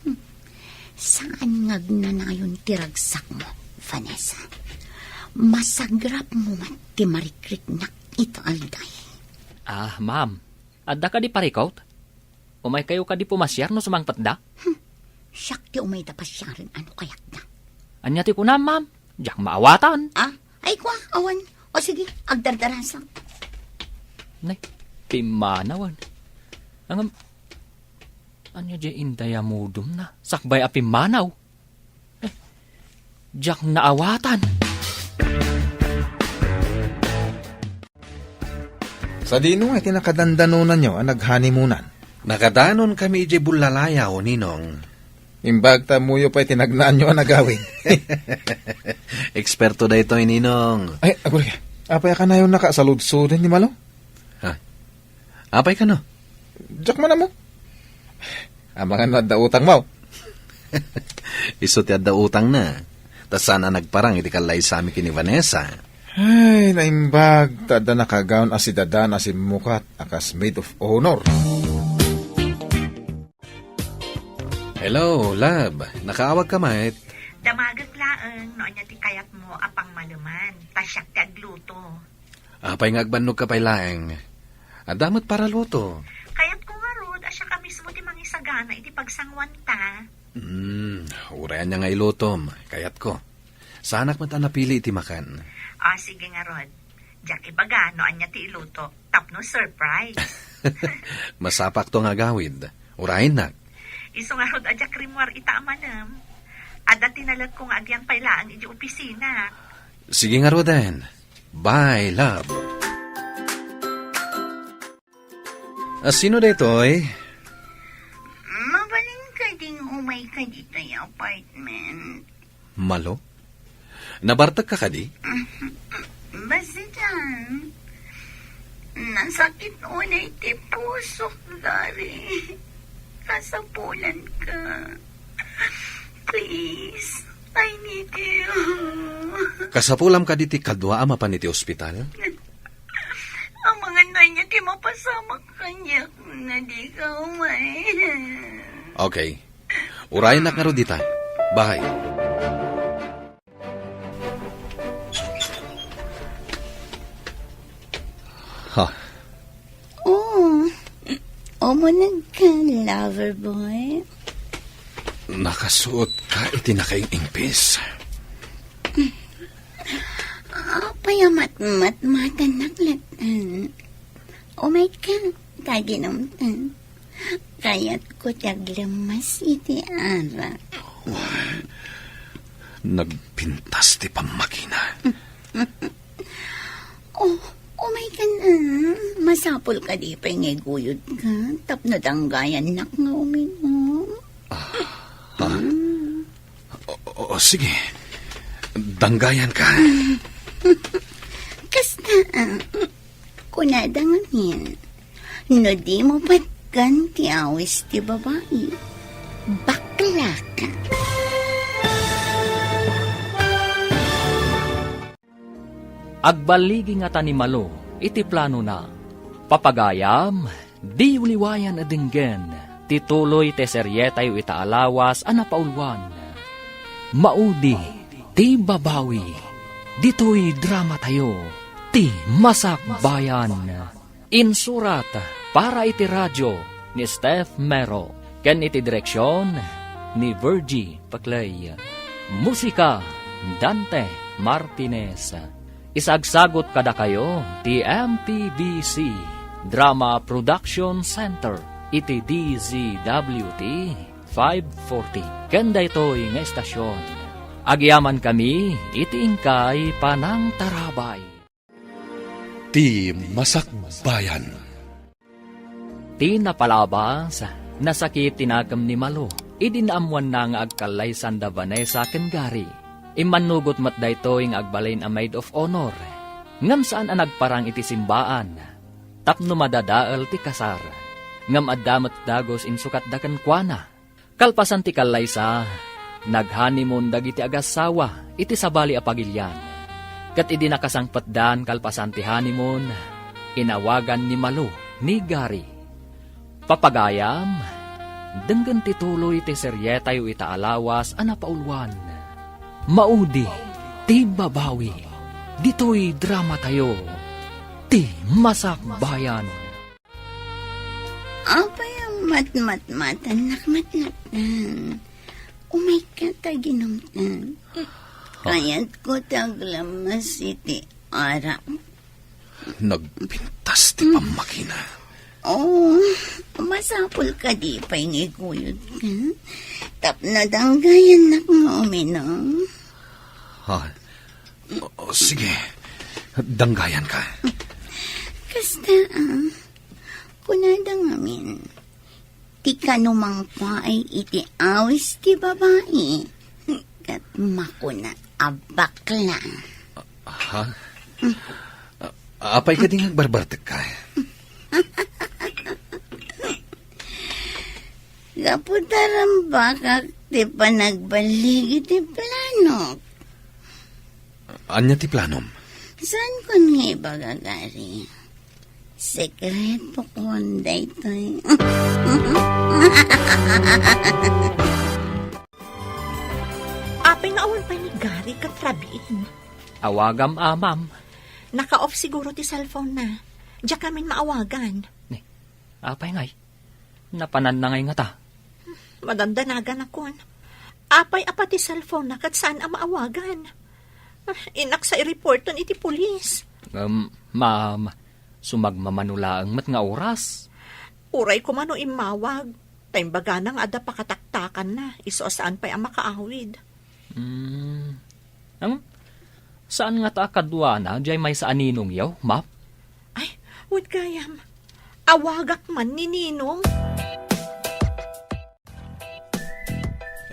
Hmm. Saan nga agnanayon ti ragsakmo, Vanessa? Masagrapmo met ti marikriknak ita aldaw. Ah, ma'am, adda kadi parikut? Umaykayo kadi pumasiar no sumangpetda? Hmm, siak ti umayda pasiaren no kayatda. Ania ti kunam, ma'am? Diak maawatan. Ah, ay kua, awan. O sige, agdardarasak. Nay, pimmanawan. Ngem, ania diay indayamudumna? Sakbay a pimmanaw. Eh, diak naawatan. Sadino nga iti nakadandanonanyo a naghanimonan? Nakadanon kami idiay Bullalayaw, Ninong. Imbag ta ammoyo pay ti nagnaanyo a nagawid. Eksperto daytoy, Ninong. Ay, aguray. Apay a kanayonnaka a saludsoden ni Malo? Ha? Apay kano? Diak man ammo. Amangan no adda utangmo. Isu ti adda utangna. Ta saan a nagparang iti kallaysami ken ni Vanessa. Ay, naimbag, ta adda nakagaon a sidadan a simmukat a kas maid of honor. Hello, love. Nakaawagka met? Damagek laeng no ania ti kayatmo a pangmaleman, ta siak ti agluto. Apay nga agbannogka pay laeng? Adda met paraluto. Kayatko ngarud a siak a mismo ti mangisagana iti pagsanguanta. Hmm, uray ania nga ilutom, kayatko. Saanak met a napili iti makan. Ah, sige ngarud. Diak ibaga no ania ti iluto, tapno surprise. Masapakto nga agawid. Urayennak. Isu ngarud a diak rimmuar ita a manem. Adda ti nalekko nga agyan pay laeng idiay opisina. Sige ngaruden. Bye, love. A, sino daytoy? Mabalin kadi nga umayka ditoy apartment? Malo? Nabartekka kadi? Basta diay. Nasakit unay ti pusok, Gary. Kasapulanka. Please, I need you. Kasapulam kadi ti kadua a mapan iti ospital? Amangan no ania ti mapasamak kaniak no dika umay. Okay. Urayennak ngarud dita. Bye. Ha? Oh, umuneg ka, lover boy. Nakasuot ka iti nakaing-ingpis. Apay a matmatmatannak latta? Umayka, ta aginumta. Kayatko ti aglemmas iti arak. Nagpintas ti pammagina. Oh, umayka na. Masapul kadi pay nga iguyodka tapno danggayannak nga uminom. Ah, ha? Mm. O, o, o, sige. Danggayanka. Kasta, ah, kunada ngamin, no dimo patgan ti awis ti babai, baklaka. Agballigi ngata ni Malo iti planona. Papagayam, diyo liwayan a denggen ti tuloy ti serietayo ita a lawas a napauluan. Maudi ti babawi. Ditoy dramatayo, Ti Masakbayan. Insurat para iti radio ni Steph Mero ken iti direksion ni Virgie Paclay. Musika, Dante Martinez. Isagsagut kadakayo ti M P B C Drama Production Center iti D Z W T five forty. Ken daytoy nga estasion, agyamankami iti inkay panangtarabay. Ti Masakbayan. Ti napalabas, nasakit ti nakem ni Malo idi naammoanna nga agkallaysan da Vanessa ken Gary. Immannugot met daytoy nga agbalin a maid of honor, ngem saan a nagparang iti simbaan tapno madadael ti kasar. Ngem adda met dagus insukatda kenkuana. Kalpasan ti kallaysa, nag-honeymoon dagiti agassawa iti sabali a pagilian. Ket idi nakasangpetdan kalpasan ti honeymoon, inawagan ni Malo ni Gary. Papagayam, denggen ti tuloy ti serietayo ita a lawas a napauluan. Maudi ti babawi. Ditoy dramatayo, ti Masakbayan. Apay a matmatmatannak met latta? Umayka ta ginumtan. Ah. Kayatko ti aglammas iti arak. Nagpintas ti pammakina. Oh, masapul kadi pay nga iguyodka? Tapno danggayannak nga uminom. Ah, o, sige. Danggayanka. Kasta, ah. Kunada ngamin, ti kano mangpaay iti awis ti babai, ket makuna a bakla. Ha? A-, apay kadi nga agbarbartekka? Gapu ta rambakak ti panagballig iti planok. Ania ti planom? Saankon nga ibaga, Gary. Sekretokon daytoy. Apay nga awan pay ni Gary ken Rabin? Awagam, a, ma'am. Naka-off siguro ti cellphone na. Diak ngamin maawagan. Ni, apay ngay? Napananna ngay ngata? Madandanaganakon. Apay a pati cellphone na ket saan a maawagan? Ah, innak sa i-reporten iti pulis. Um, ma'am, sumagmamano laeng met nga oras. Uray koma no immawag, ta imbagana nga adda pakataktakanna, isu a saan pay a makaawid. Hmm. Ang, saan ngata a kaduana, diay maysa a ninongyo, ma'am? Ay, wen gayam. Awagak man ni Ninong.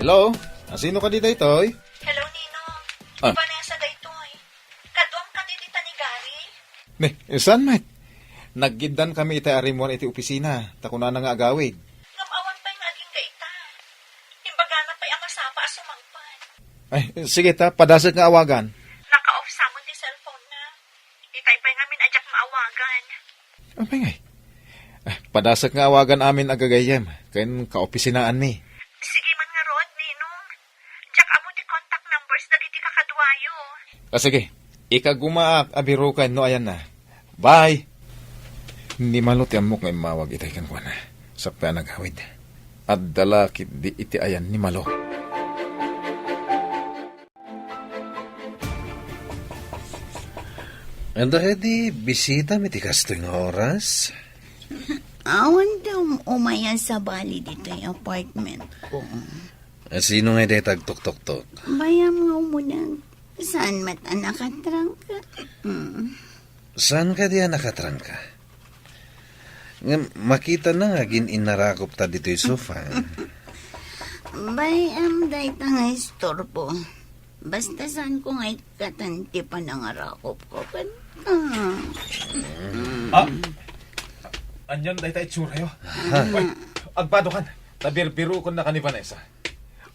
Hello? Asino kadi daytoy? Hello, Ninong. Ah. Ni Vanessa daytoy. Kaduam kadi dita ni Gary? Ni, saan met? Naggiddaan kami itay a rimmuar iti opisina, ta kunana nga agawid. Ngem awan pay nga agingga ita. Imbagana pay a masapa a sumangpet. Ay, sige ta, padasek nga awagan. Naka-off sa met ti cellphone na. Itay pay ngamin a diak maawagan. Apay ngay? Ah, padasek nga awagan amin a gagayyem ken kaopisinaanmi. Sige man ngarud, Ninong. Diak ammo ti contact numbers dagiti kakaduayo. Ah, sige. Ikagumaak a biroken no ayanna. Bye! Ni Malo ti ammok nga immawag itay kenkuana. Sakbay a nagawid. Adda la ketdi iti ayan ni Malo. Anda kadi bisitam iti kastoy nga oras? Awan ti um-, umay a sabali ditoy apartment ko. A, sino ngay dayta agtuktoktok? Bayam nga umuneg. Saan met a nakatrangka? Mm. Saan kadi a nakatrangka? Ngem makitana nga agin-inarakopta ditoy sofa. Bay-am dayta nga istorbo. Basta saanko nga ikkatan ti panangarakopko kenka. Ah! Anian dayta itsura'yo? Aha. Ay, agbadokan. Ta birbirokennak ni Vanessa.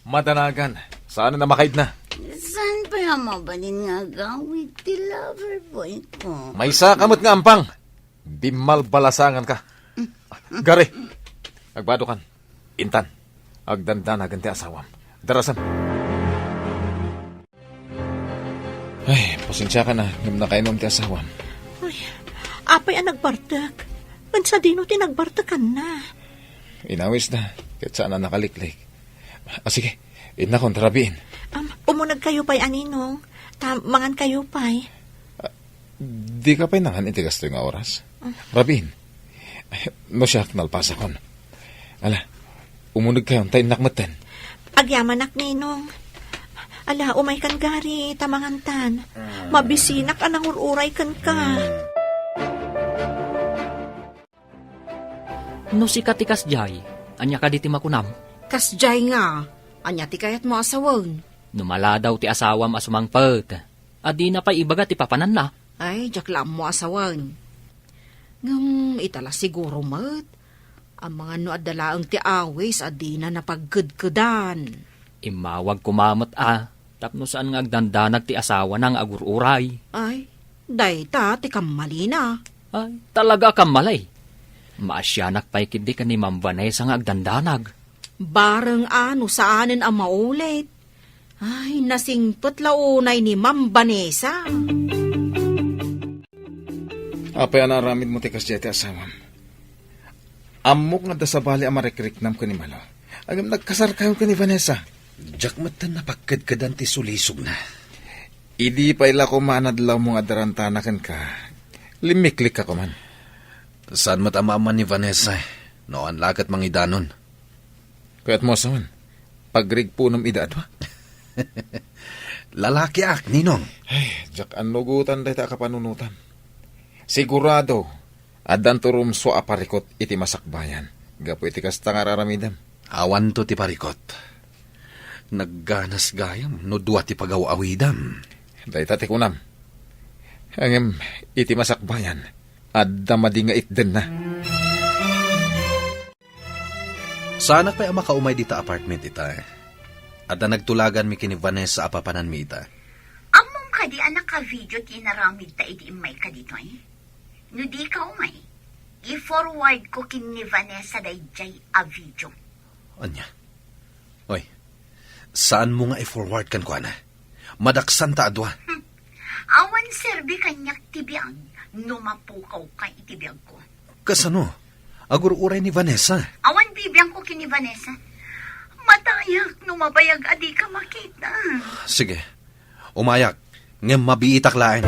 Madanagan. Saan a makaidna? Saan pay a mabalin nga agawid ti lover boy ko? Maysaka met nga ampang. Dimmalbalasanganka. Gary, agbadokan. Intan, agdandanagan ti asawam. Darasem. Ay, pasensiakan a, ngem nakainom ti asawam. Ay, apay a nagbartek? Ken sadino ti nagbartekanna? Inawisda, ket saan a nakaliklik. A, sige, innakon, ta rabiin. Am, umunegkayo pay a, Ninong, ta mangankayo pay. A, dika pay nangan iti kastoy nga oras? Ah. Rabiin. No siak, nalpasakon. Ala, umunegkayon, ta innak metten. Agyamanak, Ninong. Ala, umaykan, Gary, ta mangantan. Mabisinak a nangur-uray kenka. No sika ti kasdiay, ania kadi ti makunam? Kasdiay nga, ania ti kayatmo a sawen? No maladaw ti asawam a sumangpet, a dina pay ibaga ti papananna? Ay, diak la ammo a sawen. Ngem ita la siguro met, amangan no adda laeng ti awis a dina napagkedkedan. Immawag koma met a, tapno saan nga agdandanag ti asawana nga agur-uray. Ay, dayta ti kammalina. Ay, talaga a kammali. Maasianak pay ketdi ken ni Ma'am Vanessa nga agdandanag. Bareng a no saanen a maulit. Ay, nasingpet la unay ni Ma'am Vanessa. Apay a naaramidmo ti kasdiay ti asawam? Ammok nga adda sabali a marikriknam ken ni Malo. Ngem nagkasarkayon ken ni Vanessa. Diak metten napagkedkedan ti sulisogna. Idi pay la koma a nadlawmo nga adda rantana kenka, limmiklikka koman. Saan met a maamman ni Vanessa, no awan la ket mangidanon. Kayatmo a sawen, pagrigpunom ida a dua? Lalakiak, Ninong. Ay, diak annugotan dayta a kapanunotam. Sigurado, addanto rumsua a parikot iti masakbayan gapu iti kasta nga ar-aramidem. Awanto ti parikot. Nagganas gayam no dua ti pagaw-awidam. Dayta ti kunam. Ngem iti masakbayan, adda madi nga itdenna. Saanak pay a makaumay dita apartment ita. Adda nagtulaganmi ken ni Vanessa a papananmi ita. Ammom kadi a naka-video ti inaramidta idi immayka ditoy? No dika umay, i-forward ko ken ni Vanessa daydiay a video. Ania? Oy, saanmo nga i-forward kenkuana? Madaksanta a dua. Hmm. Awan serbi kaniak ti biag no mapukawka iti biagko. Kasano? Agur-uray ni Vanessa. Awan bibiangko ken ni Vanessa. Matayak no mabayag a dika makita. Sige. Umayak, ngem mabiitak laeng.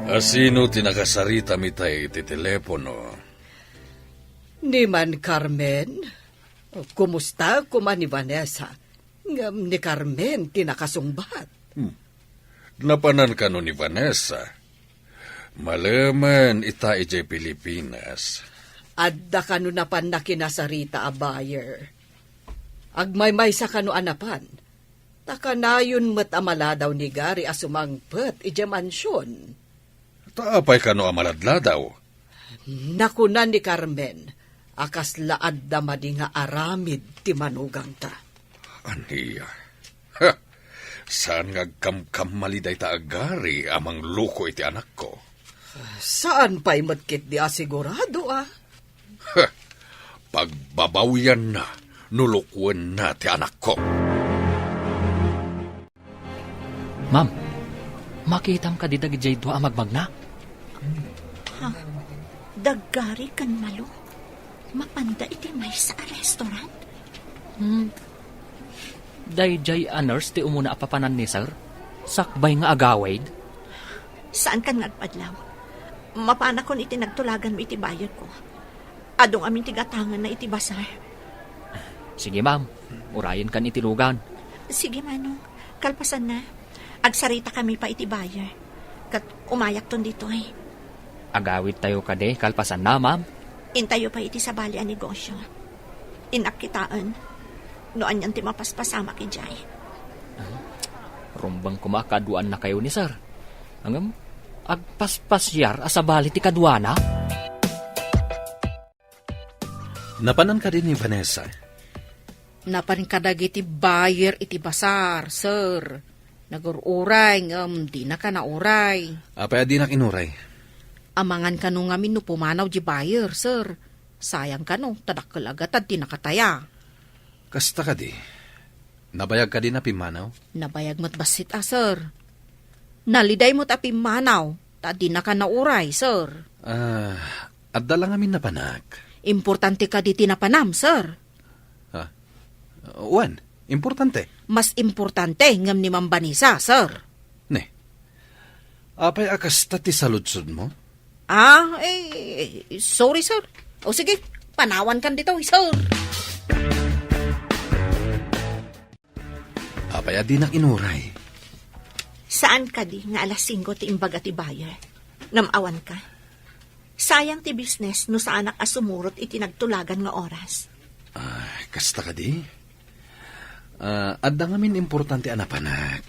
Asino ti nakasaritam itay iti telepono? Ni Man Carmen? Kumusta koma ni Vanessa? Ngem ni Carmen ti nakasungbat. Hmm. Napanan kano ni Vanessa? Malemen ita idiay Pilipinas. Adda kano napanna kinasarita a buyer? Agmaymaysa kano a napan? Ta kanayon met a maladaw ni Gary a sumangpet idiay mansion. Ta apay kano a maladladaw? Nakuna ni Carmen a kasla adda madi nga aramid ti manugangta. Ania? Ha! Saan nga agkamkamali dayta a Gary a mangloko iti anakko? Saan pay met ketdi a sigurado, a? Heh, pagbabawyanna no lukuenna ti anakko. Ma'am, makitam kadi dagidiay dua a magmagna? Ha? Da Gary ken Malo? Mapanda iti maysa a restaurant? Hmm. Daydiay a nurse ti umuna a papanan ni Sir? Sakbay nga agawid? Saankan nga agpadlaw. Mapanakon iti nagtulaganmi iti bayerko. Adu ngamin ti gatanganna iti basar. Sige, ma'am. Urayenkan iti lugan. Sige, Manong. Kalpasanna, agsaritakami pay iti bayer. Ket umayakton ditoy. Agawidtayo kadi kalpasanna, ma'am? Intayo pay iti sabali a negosyo. Innak kitaen no anian ti mapaspasamak idiay. Ah, rumbeng koma a kaduannakayo ni Sir. Ngem, agpaspasiar a sabali ti kaduana? Napanan kadi ni Vanessa? Napan kadagiti buyer iti basar, sir. Nagur-uray ngem dinaka nauray. Apay a dinak inuray? Amangan kano ngamin no pumanaw di buyer, sir. Sayang kano, ta dakkel a gatad ti nakataya. Kasta kadi? Nabayag kadi a pimmanaw? Nabayag met bassit a, sir. Naliday met a pimmanaw, ta dinaka nauray, sir. Ah, adda la ngamin napanak. Importante kadi ti napanam, sir? Ha? Wen, importante. Mas importante ngem ni Ma'am Vanessa, sir. Ne. Apay a kasta ti saludsodmo? Ah, eh, sorry, sir. O sige, panawankan ditoy, sir. Apay a dinak inuray? Saan kadi nga alas singko ti imbaga ti buyer? Ngem awanka. Sayang ti business no saanak a sumurot iti nagtulagan nga oras. Ah, kasta kadi? Ah, adda ngamin importante a napanak.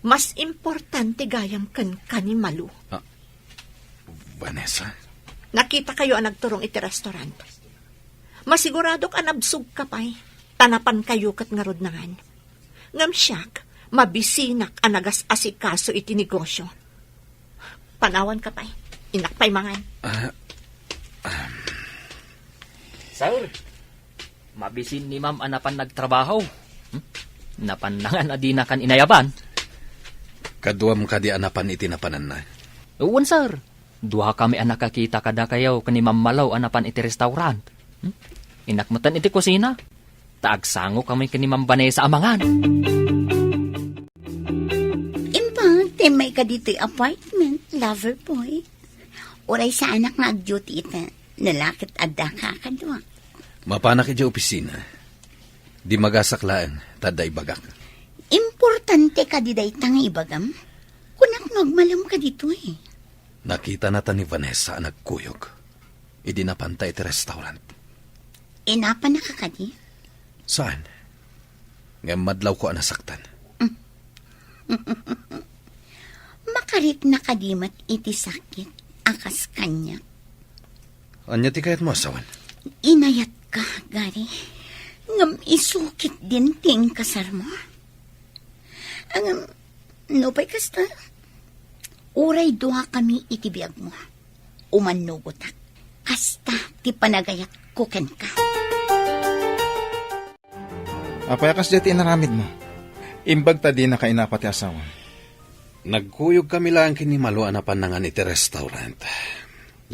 Mas importante gayam kenka ni Malu. Ah, Vanessa? Nakitakayo a nagturong iti restaurant. Masiguradok a nabsogka pay, ta napankayo ket ngarud nangan. Ngem siak, mabisinak a nagas-asikaso iti negosyo. Panawanka pay. Innak pay mangan. Ah, um. Sir, mabisin ni Ma'am a napan nagtrabaho. Hmm? Napan nangan a dinakan inayaban. Kaduam kadi a napan iti napananna? Wen, sir. Duakami a nakakita kadakayo ken ni Ma'am Malo a napan iti restaurant. Hmm? Innak metten iti kusina. Ta agsangokami ken ni Ma'am Vanessa a mangan. Imbag, timmay ka ditoy apartment, lover boy. Uray saanak nga ag-duty ita, no la ket adda ka kadua. Mapanak idiay opisina. Dimagasak laeng, ta adda ibagak. Importante kadi dayta nga ibagam? Kunak no agmalem ka ditoy. Nakitanata ni Vanessa a nagkuyog idi napanta iti restaurant. Inapannaka kadi? Saan? Ngem madlawko a nasaktan. Makarikna kadi met iti sakit a kas kaniak? Ania ti kayatmo a sawen? Inayatka, Gary. Ngem isu ketdin ti inkasarmo. Ngem, nupay kasta, uray duakami iti biagmo. Umannugotak. Kasta ti panagayatko kenka. Apay a kasdiay ti inaramidmo? Imbag ta dinaka inapa ti asawam. Nagkuyogkami laeng ken ni Malo a napan nangan iti restaurant.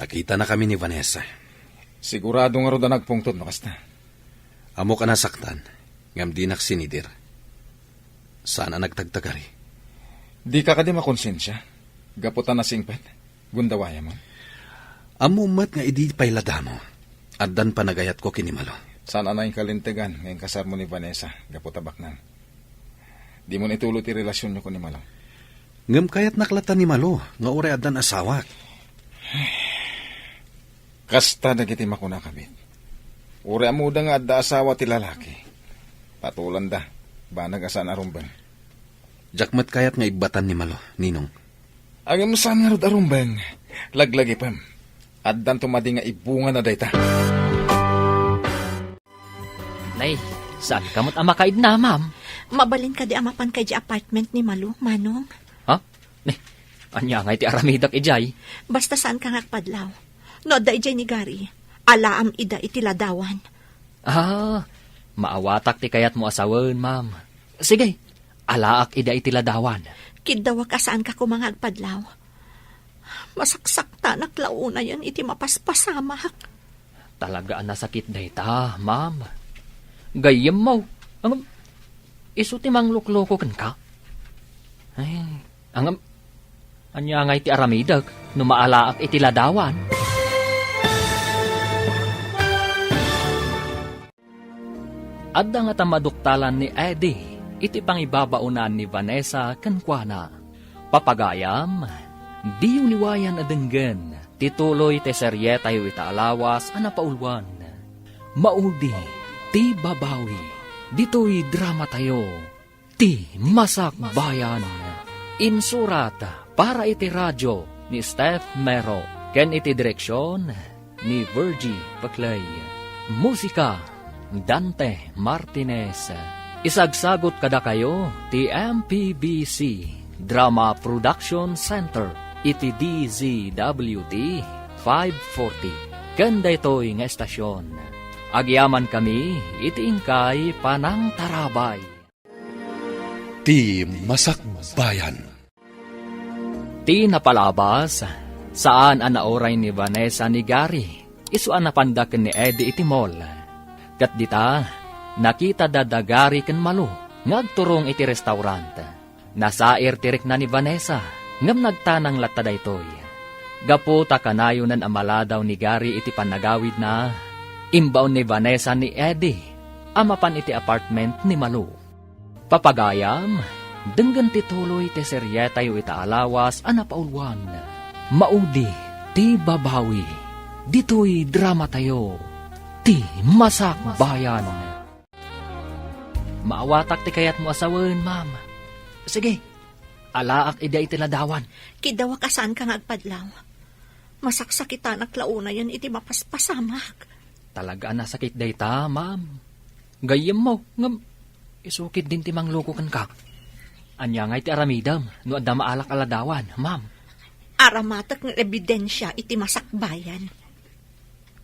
Nakitanakami ni Vanessa. Sigurado ngarud a nagpungtot no kasta. Ammok a nasaktan, ngem dinak sinidir. Saan a nagtagtagari. Dika kadi makonsensia? Gapu ta nasingpet? Gundawayam? Ammom met nga idi pay la damo, addan panagayatko ken ni Malo. Saan a nainkalintegan nga inkasarmo ni Vanessa gapu ta baknang. Dimon ituloy ti relasionyo ken ni Malo. Ngem kayatnak latta ni Malo nga uray addan asawak. Kasta dagiti makunakabit. Uray ammoda nga adda asawa ti lalaki, patulanda, banag a saan a rumbeng. Diak met kayat nga ibbatan ni Malo, Ninong. Ngem saan ngarud a rumbeng, laglagipem. Addanto madi nga ibungana dayta. Nay, saanka met a makaidna, ma'am? Mabalin kadi a mapanka idiay apartment ni Malo, Manong? Ha? Nay, ania ngay ti aramidek idiay? Basta saanka nga agpadlaw. No adda idiay ni Gary, alaam ida iti ladawan. Ah, maawatak ti kayatmo a sawen, ma'am. Sige, alaak ida iti ladawan. Kiddawak a saanka koma nga agpadlaw. Masaksaktanak la unayen iti mapaspasamak. Talaga a nasakit dayta, ma'am. Gayyemmo, ngem isu ti manglukloko kenka. Ay, ngem, ania ngay ti aramidek no maalaak iti ladawan? Adda ngata maduktalan ni Eddie iti pangibabaonan ni Vanessa kenkuana. Papagayam, diyo liwayan a denggen ti tuloy ti serietayo ita a lawas a napauluan. Maudi ti babawi ditoy dramatayo. Ti Masakbayan. Insurat para iti radio ni Steph Mero ken iti direksion ni Virgie Paclay. Musika, Dante Martinez. Isagsagot kadakayo ti M P B C Drama Production Center iti D Z W T five forty. Ken daytoy nga estasion, agyamankami iti inkay panangtarabay. Ti Masakbayan. Ti napalabas, saan a nauray ni Vanessa ni Gary isu a napanda ken ni Eddie iti mall. Ket dita, nakitada da Gary ken Malu nga agturong iti restaurant. Nasair ti rikna ni Vanessa, ngem nagtanang latta daytoy. Gapu ta kanayonan a maladaw ni Gary iti pannagawidna, imbaon ni Vanessa ni Eddie a mapan iti apartment ni Malu. Papagayam, denggen ti tuloy ti serietayo ita a lawas a napauluan. Maudi ti babawi ditoy dramatayo, Ti Masakbayan. Maawatak ti kayatmo a sawen, ma'am. Sige, alaak ida iti ladawan. Kiddawak a saanka nga agpadlaw. Masaksakitanak la unayen iti mapaspasamak. Talaga a nasakit dayta, ma'am. Gayyemmo, ngem isu ketdin ti mangluko kenka. Ania ngay ti aramidem no adda maalak a ladawan, ma'am? Aramatek nga ebidensia iti masakbayan.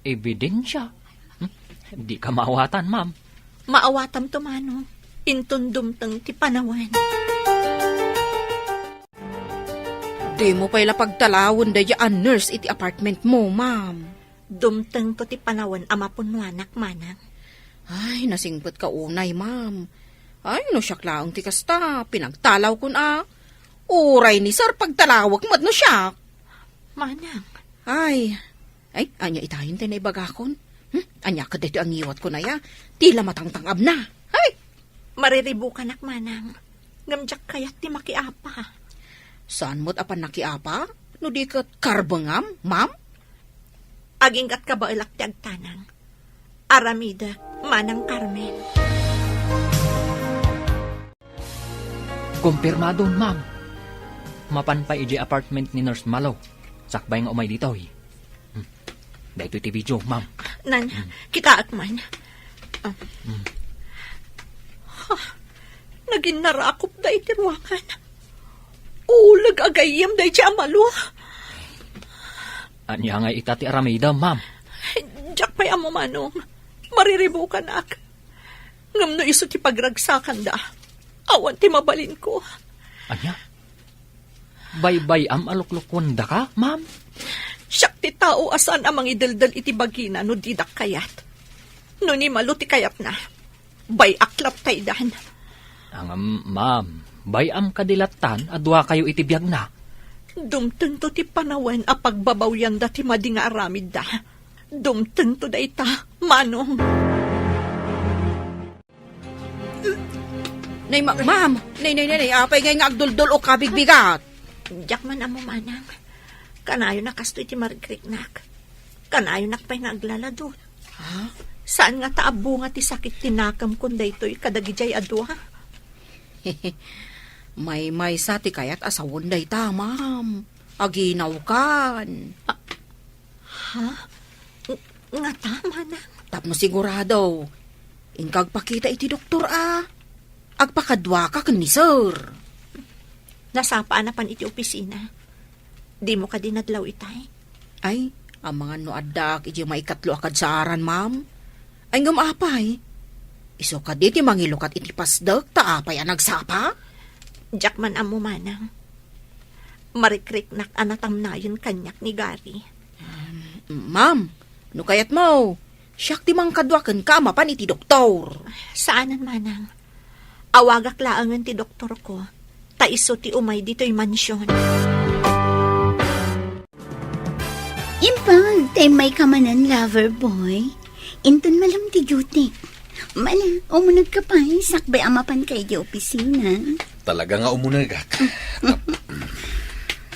Ebidensia? Hmm? Dika maawatan, ma'am. Maawatam to, Manong. Inton dumteng ti panawen. Dimo pay la pagtalawen daydiay a nurse iti apartment mo, ma'am. Dumtengto ti panawen a mapunnoanak, manang. Ay, nasingpetka unay, ma'am. Ay, no siak laeng ti kasta, pinagtalawkon a. Uray ni sir, pagtalawek met no siak. Manang. Ay, ay, ania itayen ti naibagakon? Hmm? Ania kadi ti angiwatko na ya? Ti la matangtangabna. Ay! Mariribukanak, manang. Ngem diak kayat ti makiapa. Saan met a pannakiapa? No di ket karbengam, ma'am? Aginggat kabaelak ti agtanang. Aramidek, Manang Carmen. Kumpirmado, ma'am. Mapan pay idiay apartment ni Nurse Malo. Sakbay nga umay ditoy. Hmm. Daytoy ti video, ma'am. Nan, Hmm. kitaek man. Ah. Hmm. Ha, naginnarakopda iti ruangan. Uleg a gayyem daydiay a Malo. Ania ngay ita ti aramidem, ma'am? Diak pay ammo, manong. Mariribukanak. Ngem no isu ti pagragsakanda, awan ti mabalinko. Ania? Baybay-am a luklukuendaka, ma'am? Siak ti tao a saan a mangideldel iti bagina no didak kayat. No ni Malo ti kayatna, bay-ak lattaydan. Ngem, ma'am, bay-am kadi lattan a duakayo iti biagna? Dumtengto ti panawen a pagbabawyanda ti madi nga aramidda. Dumtengto dayta, manong. Nay, ma-, ma'am! Nay, nay, nay, nay, apay ngay nga agduldul o kabigbigat? Diak man ammo, manang. Kanayon a kastoy ti marikriknak. Kanayonak pay nga aglaladot. Ha? Saan nga ta abunga ti sakit ti nakemkon daytoy kadagidiay a dua? Maymaysa ti kayat a sawen dayta, ma'am. Aginawkan. Ah, Ha? Ng-, ngata, manang? Tapno sigurado, inka agpakita iti doktor a agpakaduaka ken ni sir. Nasapa a napan iti opisina. Dimo kadi nadlaw itay? Ay, amangan no addaak iti maikatlo a kadsaaran, ma'am. Ay, ngem apay? Isu kadi ti mangilukat iti pasdek ta apay a nagsapa? Diak man ammo, manang. Marikriknak a natamnayen kaniak ni Gary. Um, ma'am, no kayatmo, siak ti mangkadua kenka a mapan iti doktor. Saanen, manang. Awagak laengen ti doktorko, ta isu ti umay ditoy mansion. Imbag ta immayka manen, lover boy. Inton malem ti duty. Mala, umunegka pay, sakbay a mapanka idiay opisina. Talaga nga umunegak.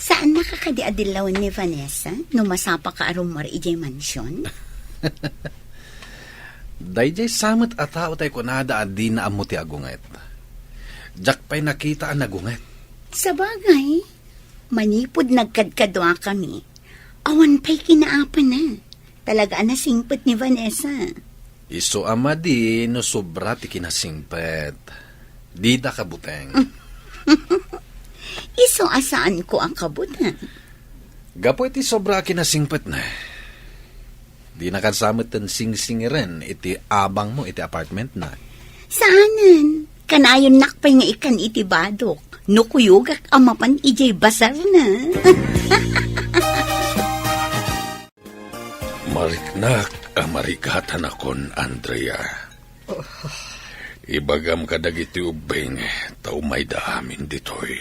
Saannaka kadi a dillawen ni Vanessa no masapaka a rummuar idiay mansion? Daydiay sa met a tao tay kunada a dina ammo ti agunget. Diak pay nakita a nagunget. Sabagay, manipud nagkadkaduakami, awan pay kinaapana. Talaga a nasingpet ni Vanessa. Isu a madi no sobra ti kinasingpet. Dida kabuteng. Isu a saanko a kabuteng. Gapu iti sobra a kinasingpetna, dinaka sa metten singsingiren iti abangmo iti apartmentna. Saanen, kanayonnak pay nga ikkan iti badok no kuyogak a mapan idiay basarna. Mariknak a marigatanakon, Andrea. Ibagam kadagiti ubbing ta umayda amin ditoy.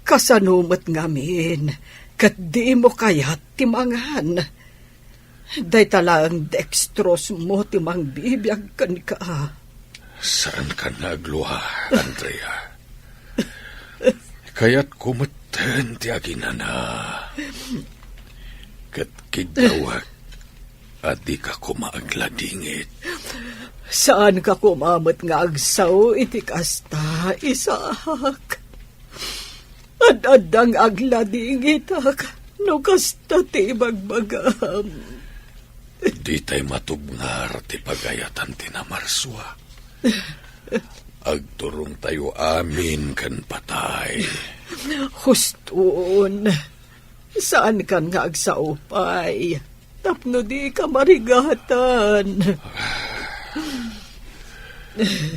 Kasano met ngamin ket dimo kayat ti mangan? Dayta laeng dextrose mo ti mangbibiag kenka. Saankan nga aglua, Andrea. Kayatko metten ti aginana. Ket kiddawek a dika koma agladingit. Saanka koma met nga agsao iti kasta, Isaac. Ad-adda nga agladingitak no kasta ti ibagbagam. Ditay matubngar ti pagayatan ti namarsua. Agturongtayo amin ken patay. Huston, saankan nga agsao pay tapno dika marigatan.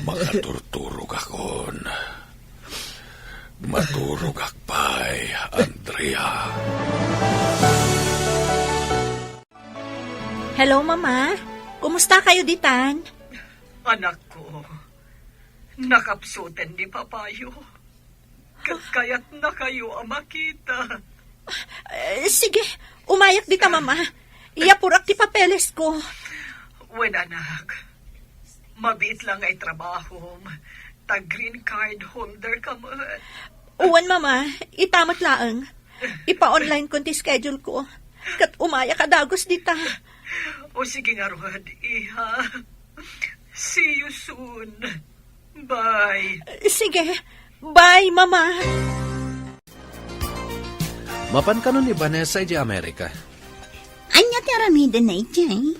Makaturturogakon. Maturogak pay. Ay, Andrea. Hello, Mama. Kumusta kayo ditan? Anakko, nakapsuten ni Papayo. Ket kayatna kayo a makita. Eh, sige, umayak dita, Mama. Iyapurak ti papeles ko. Wen, anak. Mabiit lang nga itrabahom. Ta green card holder ka met. Wen, Mama, ita met laeng. Ipa-online kon ti schedule ko. Ket umayak a dagus dita. O sige ngarud, iha. See you soon. Bye. Sige. Bye, Mama. Mapan kano ni Vanessa idiay Amerika? Ania ti aramidenna idiay?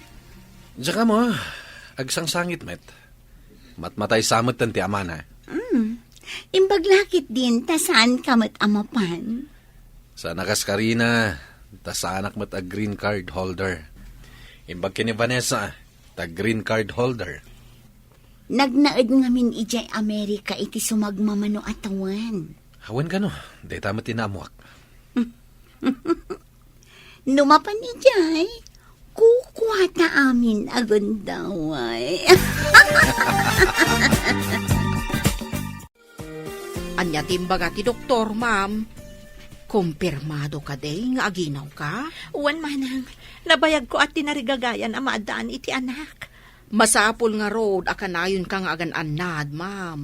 Diak ammo, agsangsangit met. Matmatay sa metten ti amana. Hmm. Imbag la ketdin ta saan ka met a mapan. Saan a kas Karina, ta saanak met a green card holder. Imbag ken ni Vanessa, ta green card holder. Nagnaed ngamin idiay Amerika iti sumagmamano a tawen. Awan kano, dayta met ti naammuak. No mapan idiay, kukuata amin a gundaway. Ania ti imbaga ti doktor, ma'am? Kumpirmado kadi nga aginawka? Wen, manang. Nabayagko a tinarigagayan a maaddaan iti anak. Masapul ngarud a kanayonka nga agan-annad, ma'am.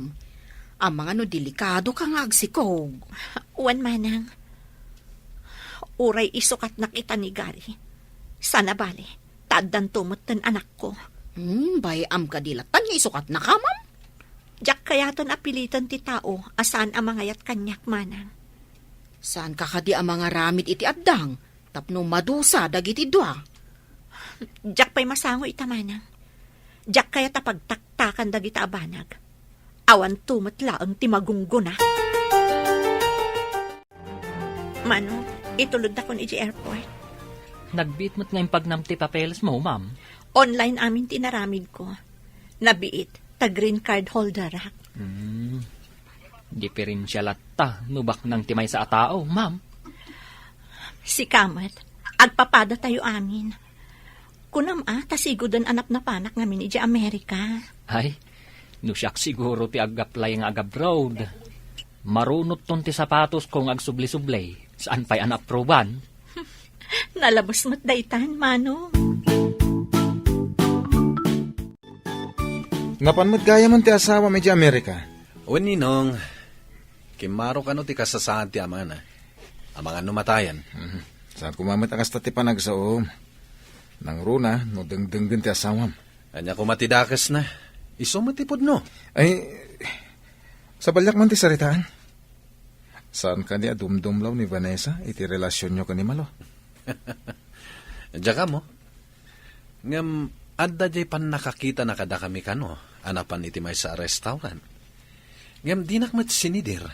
Amangan no delikadoka nga agsikog. Wen, manang. Uray isukatnak ita ni Gary. Sana bale, ta addanto metten anakko. Hmm, bay-am kadi latta nga isukatnaka, ma'am? Diak kayaten a piliten ti tao a saan a mangayat kaniak, manang. Saanka kadi a mangaramid iti addang tapno madusa dagiti dua? Diak pay masango ita, manang. Diak kayat a pagtaktakan dagita a banag. Awanto met laeng ti magunggona. Mano, ituloddakon idiay airport. Nagbiit met nga impagnam ti papelesmo, ma'am. Online amin ti inaramidko. Nabiit, ta green card holderak. Hmm. Diferensia latta no baknang ti maysa a tao, ma'am. Sika met, agpapadatayo amin. Kunam a, ta sigoden a napnapanak ngamin idiay Amerika. Ay, no siak siguro ti ag-apply nga ag-abroad. Marunotton ti sapatosko nga agsubli-subli, saan pay a naapruban. Nalabos met daytan, Manong. Napan met gayamen ti asawam idiay Amerika? Wen, Ninong, kimmaro kano ti kasasaad ti amana. Amangan no matayen. Mhm. Saan koma met a kasta ti panagsaom. Nangruna no dengdenggen ti asawam. Ania koma ti dakesna? Isu met ti pudno. Ay, sabaliak man ti saritaan. Saan kadi a dumdumlaw ni Vanessa iti relasionyo ken ni Malo? Diak ammo. Ngem adda diay pannakakitana kadakami kano a napan iti maysa a restaurant. Ngem dinak met sinidir.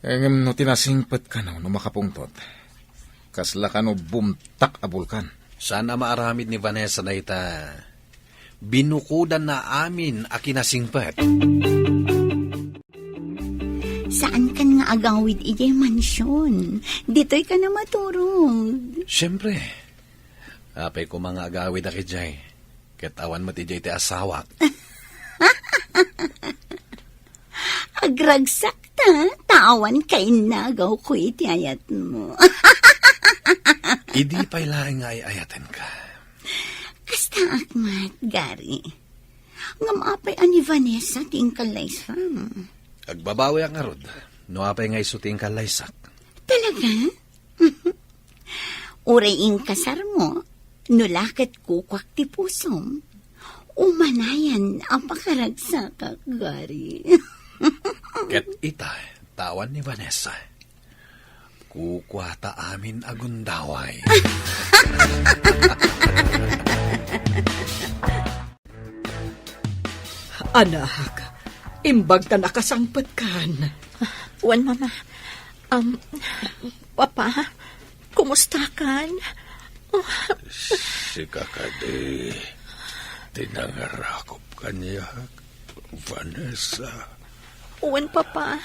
Eh, ngem no ti nasingpet kano no makapungtot, kasla kano bumtak a bulkan. Saan a maaramid ni Vanessa dayta? Binukodanna amin a kinasingpet. Saan kan nga agawid idiay mansion? Ditoy ka na maturog. Siyempre. Apay koma nga agawid a idiay. Ket awan met idiay ti asawak. Agragsak ta, ta awan kainnagaw ko iti ayatmo. Idi pay laeng nga ay-ayatenka. Kastaak met, Gary. Ngem apay a ni Vanessa ti inkallaysam? Agbabawiak ngarud, no apay nga isu ti inkallaysak. Talaga? Uray inkasarmo, no la ket kukuak ti pusom, umanayan a pakaragsakak, Gary. Ket ita, ta awan ni Vanessa. Kukuata amin a gundaway. Anak, imbag ta nakasangpetkan. Wen, Mama. Um, Papa, kumustakan? Sika kadi ti nangarakop kaniak, Vanessa. Wen, Papa.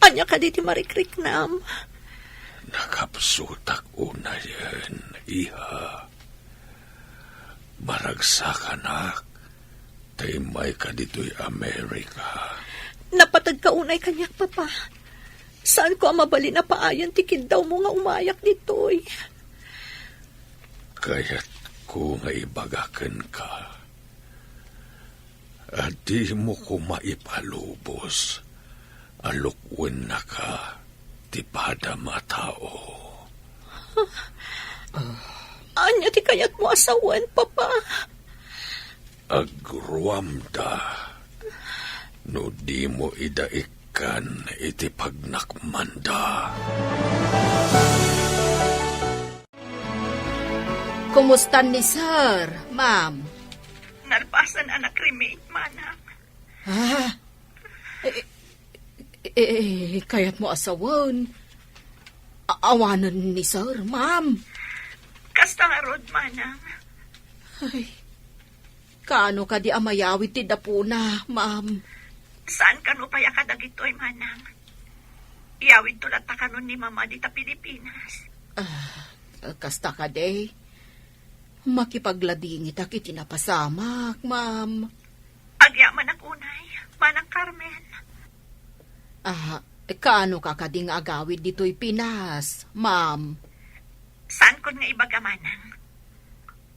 Ania kadi ti marikriknam? Nakapsutak unayen, iha. Maragsakanak ta immayka ditoy Amerika. Napateg ka unay kaniak, Papa. Saanko a mabalin a paayan ti kiddawmo nga umayak ditoy. Kayatko nga ibaga kenka a dimo koma ipalubos a lukuennaka ti padam a tao. Ania ti kayatmo a sawen, Papa? Agruamda no dimo ida ikkan iti pagnakmanda. Kumustan ni Sir, ma'am? Nalpasan a na-cremate, manang. Ah? Eh, eh, eh, kayatmo a sawen? A-, awanen ni Sir, ma'am. Kasta ngarud, manang. Ay, kaano kadi a mayawid ti dapuna, ma'am? Saan kano pay a kadagitoy, manang? Iyawidto latta kanon ni Mama dita Pilipinas. Ah, kasta kadi? Makipagladingitak iti napasamak, ma'am. Agyamanak unay, Manang Carmen. Ah, kaano ka kadi nga agawid ditoy Pinas, ma'am? Saankon nga ibaga, manang.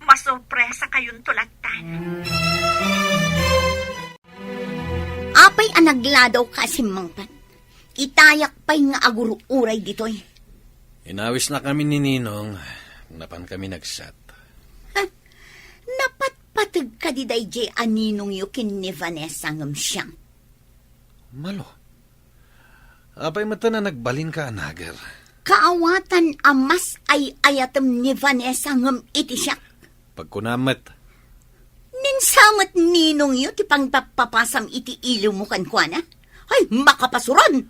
Masurpresakayonto lattan. Apay a nagladaw ka a simmangpet? Itayak pay nga agur-uray ditoy. Inawisnakami ni Ninong, napankami nagsat. Ha? Napatpateg kadi daydiay a ninongyo ken ni Vanessa ngem siak? Malo. Apay met a nagbalinka a nager? Kaawatan a mas ay-ayatem ni Vanessa ngem iti siak. Pagkunam met. Ni sa met ninongyo ti pangpappapasam iti iliwmo kenkuana? Ay, makapasuron!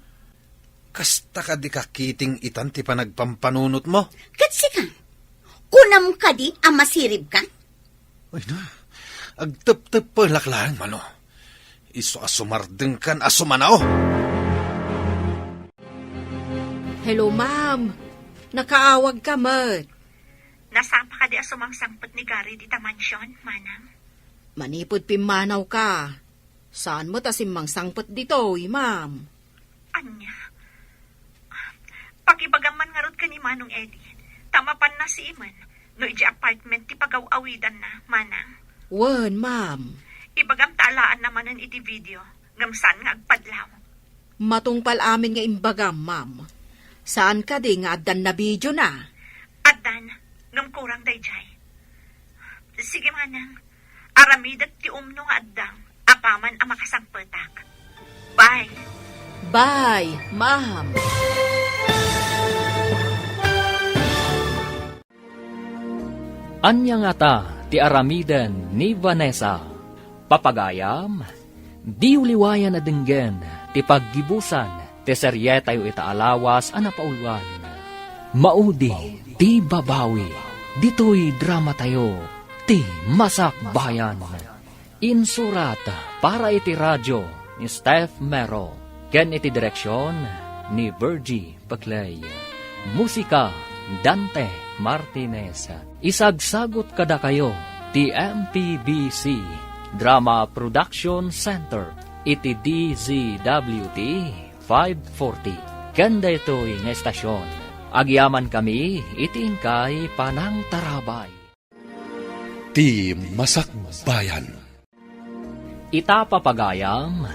Kasta kadi kakiting itan ti panagpampanunotmo? Ket sika, kunam kadi a masiribka? Ay na, agtepteppelak laeng, Malo. Isu a sumardengkan a sumanao. Hello, ma'am. Nakaawagka met. Nasapa kadi a sumangsangpet ni Gary dita mansion, manang? Manipud pimmanawka, saan met a simmangsangpet ditoy, ma'am. Ania? Pakibagam man ngarud ken ni Manong Eddie, ta mapanna sii men no idiay apartment ti pagaw-awidanna, manang. Wen, ma'am. Ibagam ta alaanna manen iti video, ngem saan nga agpadlaw. Matungpal amin nga imbagam, ma'am. Saan kadi nga addan nabidiona? Addan, ngem kurang daydiay. Sige, manang. Aramidek ti umno nga addang apaman a makasangpetak. Bye. Bye, ma'am. Ania ngata ti aramiden ni Vanessa? Papagayam, diyo liwayan a denggen ti paggibusan ti serietayo ita a lawas a napauluan. Maudi ti babawi. Ditoy dramatayo, ti Masakbayan. Insurat para iti radio ni Steph Mero ken iti direksion ni Virgie Paclay. Musika, Dante Martinez. Isagsagut kadakayo ti M P B C Drama Production Center iti D Z W T five forty. Ken daytoy nga estasion, agyamankami iti inkay panangtarabay. Ti Masakbayan. Ita, papagayam,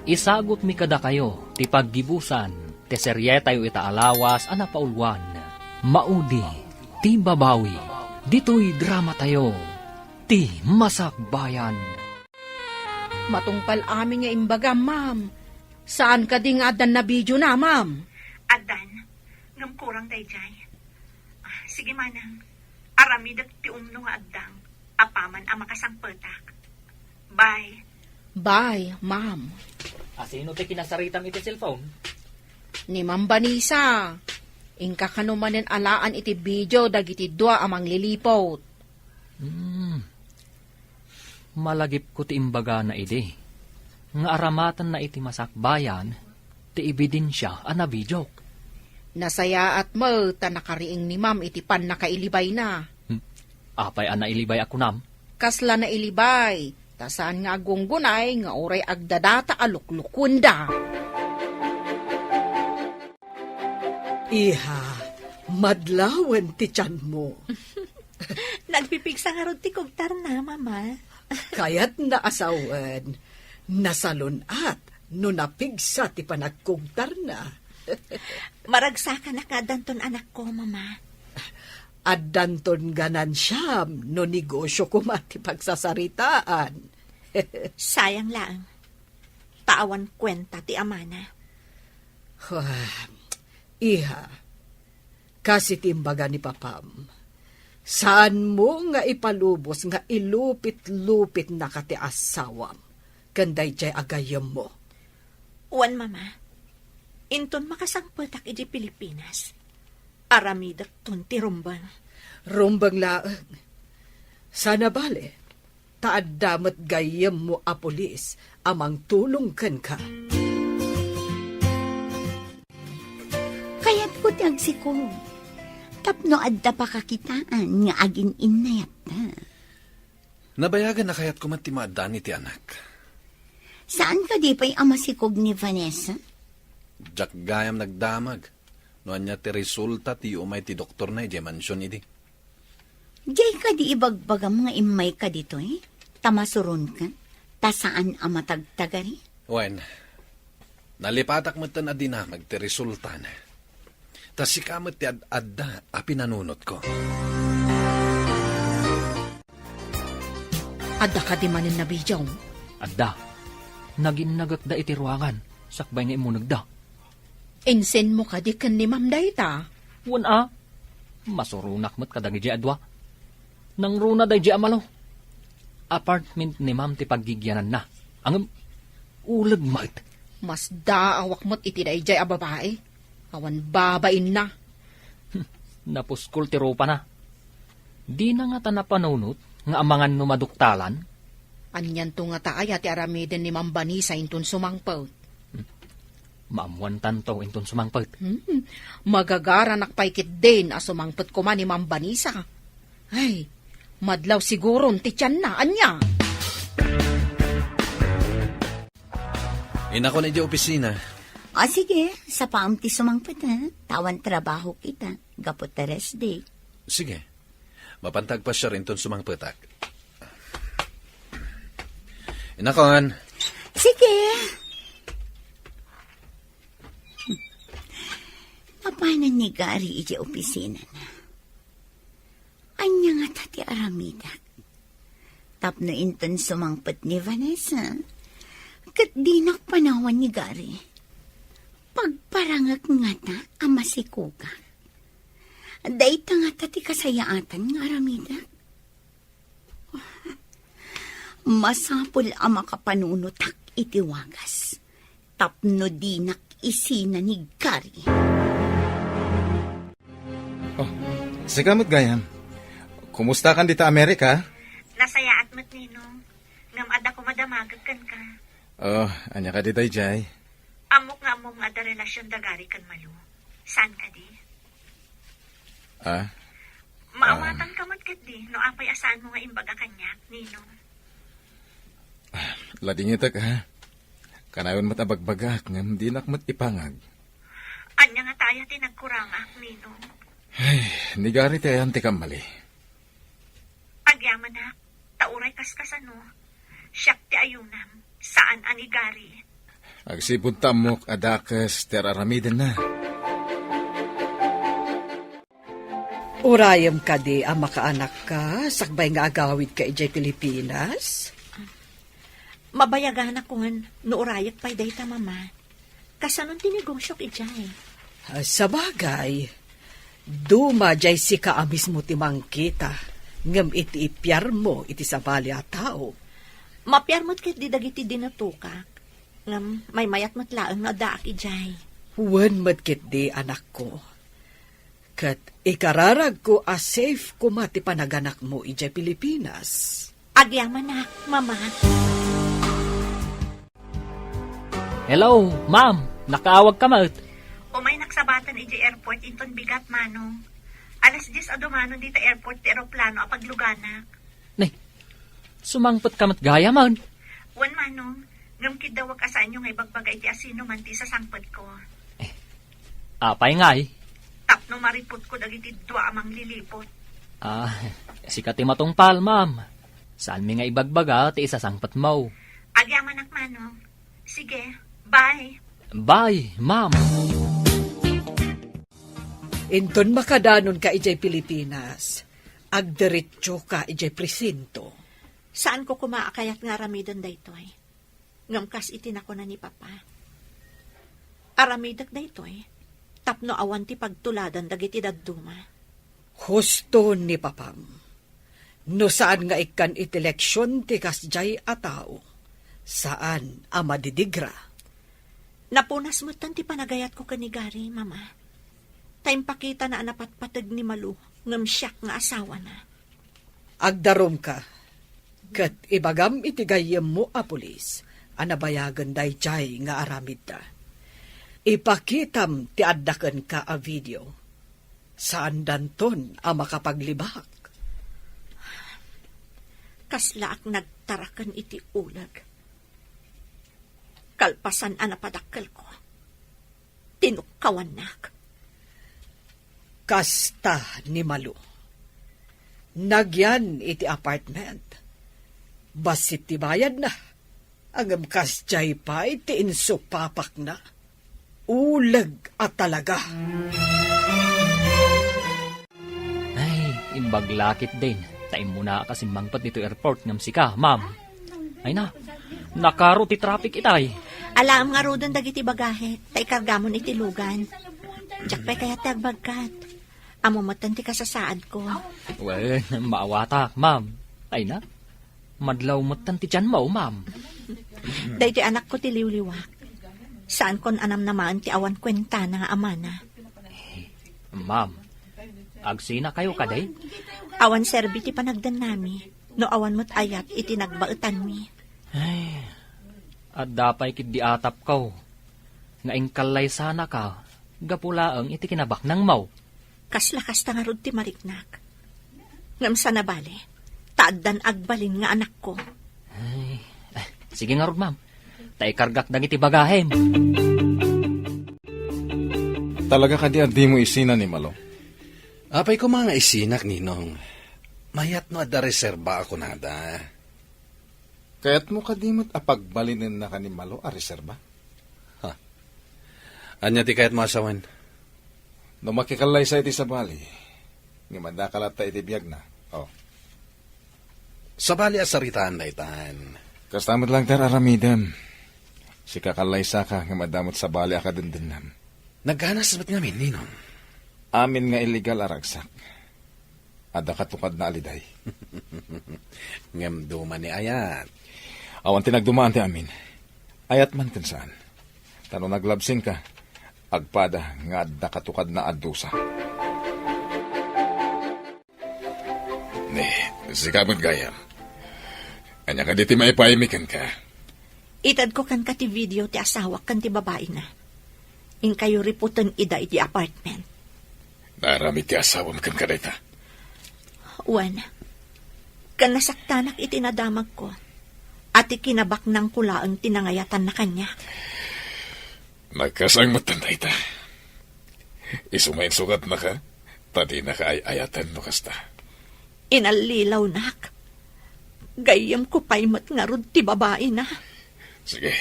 isagutmi kadakayo ti paggibusan ti serietayo ita a lawas a napauluan. Maudi ti babawi. Ditoy dramatayo, ti Masakbayan. Matungpal amin nga imbagam, ma'am. Saan kadi nga addan nabidiona, ma'am? Addan, ngem kurang daydiay. Ah, sige, manang. Aramidek ti umno nga addang apaman a makasangpetak. Bye. Bye, ma'am. Asino ti kinasaritam iti cellphone? Ni Ma'am Vanessa. Inka kano manen alaan iti video dagiti dua a mangliliput. Hmm. Malagipko ti imbagana idi, nga aramatenna iti Masakbayan, ti ebidensia a nabidiok. Nasayaat met ta nakariing ni Ma'am iti pannakailibayna. Hmm. Apay a nailibay a kunam? Kasla nailibay, ta saan nga aggunggunay nga uray agdadata a luklukuenda. Iha, madlawen ti tianmo. Nagpipigsa ngarud ti kugtarna, Mama. Kayatna a sawen, nasalun-at no napigsa ti panagkugtarna. Maragsakanak nga addanton anakko, Mama. Addanton ganansiam no negosio koma ti pagsasaritaan. Sayang laeng. Ta awan kuenta ti amana. Ah, iha, kas iti imbaga ni papam, saanmo nga ipalubos nga ilupit-lupitnaka ti asawam ken daydiay a gayyemmo. Wen, Mama, inton makasangpetak idiay Pilipinas, aramidekton ti rumbeng. Rumbeng laeng. Saan a bale, ta adda met gayyemmo a pulis a mangtulong kenka. Kayatko ti agsikog tapno adda pakakitaan nga agin-innayatta. Nabayagen a kayatko met ti maaddaan iti anak. Saan kadi pay a masikog ni Vanessa? Diak gayam nagdamag no ania ti resulta ti umay ti doktorna idiay mansion idi. Diay kadi ibagbagam nga immayka ditoy? Ta masuronka? Ta saan a matagtagari? Wen, nalipatak metten a dinamag ti resultana. Ta sika met ti ad-adda a pinanunotko. Adda kadi manen nabidiom? Adda. Naginnagekda iti ruangan, sakbay nga immunegda. Insenmo kadi ken ni Ma'am dayta? Wen a, masuronak met kadagiti adua. Nangruna daydi a malo. Apartment ni Ma'am ti paggigiananna. Ngem, uleg met. Masdaawak met iti daydiay a babai. Awan babainna. Napuskol ti rupana. Dina ngata napanunot nga amangan no maduktalan? Anianto ngata aya ti aramiden ni Ma'am Vanessa inton sumangpet? Maammuantanto inton sumangpet. Hmm, magagaranak pay ketdin a sumangpet koma ni Ma'am Vanessa. Ay, madlaw siguron ti tianna, ania? Inakon idiay opisina. O, sige, sapaam ti sumangpet, ha? Ta awan trabahok ita, gapu ta rest day. Sige. Mapanta agpasiar inton sumangpetak. Inakon. Sige. Mapanan ni Gary idiay opisinana? Ania ngata ti aramidek? Tapno inton sumangpet ni Vanessa, ket dinak panawan ni Gary. Pagparangek ngata a masikogak. Dayta ngata ti kasayaatan nga aramidek. Masapul a makapanunotak iti wagas, tapno dinak isina ni Gary. Oh, sika met gayam. Kumustakan dita Amerika? Nasayaat met, Ninong. Ngem adda koma damagek kenka. Oh, ania kadi daydiay? Ammok nga ammom nga adda relasion da Gary ken Malu. Saan kadi? Ah? Maawatanka met ketdi no apay a saanmo nga imbaga kaniak, Ninong. Ladingitek, ha? Kanayon met a bagbagak ngem dinak met ipangag. Ania ngata aya ti nagkurangak, Ninong? Ay, ni Gary ti ayan ti kammali. Agyamanak, ta uray kaskasano, siak ti ayunam, saan a ni Gary. Agsipud ta ammok a dakes ti ar-aramidenna. Urayem kadi a makaanakka sakbay nga agawidka idiay Pilipinas? Mabayaganakon no urayek pay dayta, Mama. Kasanon ti negosiok idiay? Ah, sabagay, duma diay sika a mismo ti mangkita, ngem iti ipiarmo iti sabali a tao. Mapiar met ketdi dagiti dinatokak, ngem maymayat met laeng no addaak idiay. Wen met ketdi, anakko. Ket ikararagko a safe koma ti panaganakmo idiay Pilipinas. Agyamanak, Mama. Hello, Ma'am. Nakaawagka met. Umaynak sabaten idiay airport inton bigat, Manong. Alas dies a dumanon dita airport ti eroplano a pagluganak. Nay, sumangpetka met gayam? Wen, Manong. Ngem kiddawek a saanyo nga ibagbaga iti asinoman ti isasangpetko. Eh, apay ngay? Tapno mariputko dagiti dua a mangliliput. Ah, sika ti matungpal, ma'am. Saanmi nga ibagbaga ti isasangpetmo. Agyamanak, Manong. Sige, bye. Bye, ma'am. Inton makadanonka idiay Pilipinas, agdiretsoka idiay presinto. Saanko koma a kayat nga aramiden daytoy. Ngem kas iti nakuna ni Papa, aramidek daytoy tapno awan ti pagtuladan dagiti dadduma. Husto ni Papam. No saan nga ikkan iti leksion ti kasdiay a tao, saan a madidigra. Napunas metten ti panagayatko ken ni Gary, Mama. Ta impakitana a napatpateg ni Malu ngem siak nga asawana. Agdarumka, ket ibagam iti gayyemmo a pulis a nabayagen daydiay nga aramidda. Ipakitam ti adda kenka a video. Saandanton a makapaglibak. Kaslaak nagtaraken iti uleg. Kalpasan a napadakkelko, tinukkawannak. Kasta ni Malu. Nagyan iti apartment. Bassit ti bayadna. Ngem kasdiay pay ti insupapakna. Uleg a talaga. Ay, imbag la ketdin. Ta immuna a simmangpet ditoy airport ngem sika, ma'am. Ay na, nakaro ti traffic itay. Alaem ngaruden dagiti bagahe, ta ikargamon iti lugan. Diak pay kayat ti agbagkat. Ammo metten ti kasasaadko. Wen, maawatak, ma'am. Ay na, madlaw metten ti tianmo, ma'am. Daytoy anakko ti liwliwak. Saankon a namnamaen ti awan kuentana nga amana. Ma'am, agsinakayo kadi? Awan serbi ti panagdennami, no awan met ayat iti nagbaetanmi. Ay, adda pay ketdi atapko nga inkallaysanaka gapu laeng iti kinabaknangmo. Kasla kasta ngarud ti mariknak. Ngem saan a bale, ta addan agbalin nga anakko. Ay, eh, sige ngarud, ma'am. Ta ikargak dagiti bagahem. Talaga kadi a dimo isina ni Malo? Apay koma nga isinak, Ninong. Mayat no adda reserba a kunada. Kayatmo kadi met a pagbalinennaka ni Malo a reserba? Ha? Ania ti kayatmo a sawen? No makikallaysa iti sabali, ngem addaka latta iti biagna. Oh. Sabali a saritaan daytan. Kasta met laeng ti ar-aramidem. Sika kallaysaka ngem adda met sabali a kadendennam. Nagganas met ngamin, Ninong. Amin nga illegal a ragsak. Adda katukadna a liday. Ngem duma ni ayat. Awan ti nagdumaan ti amin. Ayat man ken saan. Ta no naglabsingka, agpada nga adda katukadna a dusa. Ni, sika met gayam. Ania kadi ti maipaaymi kenka? Itedko kenka ti video ti asawak ken ti babaina. Inkayo riputen ida iti apartment. Naaramid ti asawam kenka dayta? Wen, ken nasaktanak iti nadamagko, a ti kinabaknangko laeng ti nangayatanna kaniak. Nagkasang met dayta. Isu nga insukatnaka, ta dinaka ay-ayaten no kasta. Inallilawnak. Gayyemko pay met ngarud ti babaina. Sige.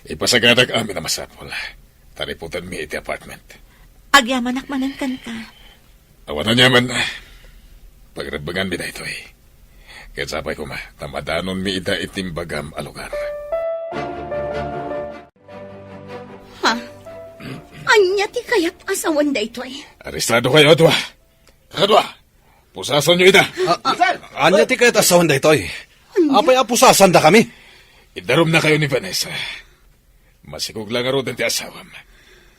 Ipasagadak amin a masapul. Ta riputenmi iti apartment. Agyamanak manen kenka. Awan aniaman. Pagrebbenganmi daytoy. Ket sapay koma, ta madanonmi ida iti imbagam a lugar. Ha? Ania ti kayat a sawen daytoy? Arestado kayo a dua. Kakadua, pusasanyo ida. A-, a-, ania ti kayat a sawen daytoy? Ania? Apay a pusasandakami? Idarumnakayo ni Vanessa. Masikog la ngaruden ti asawam.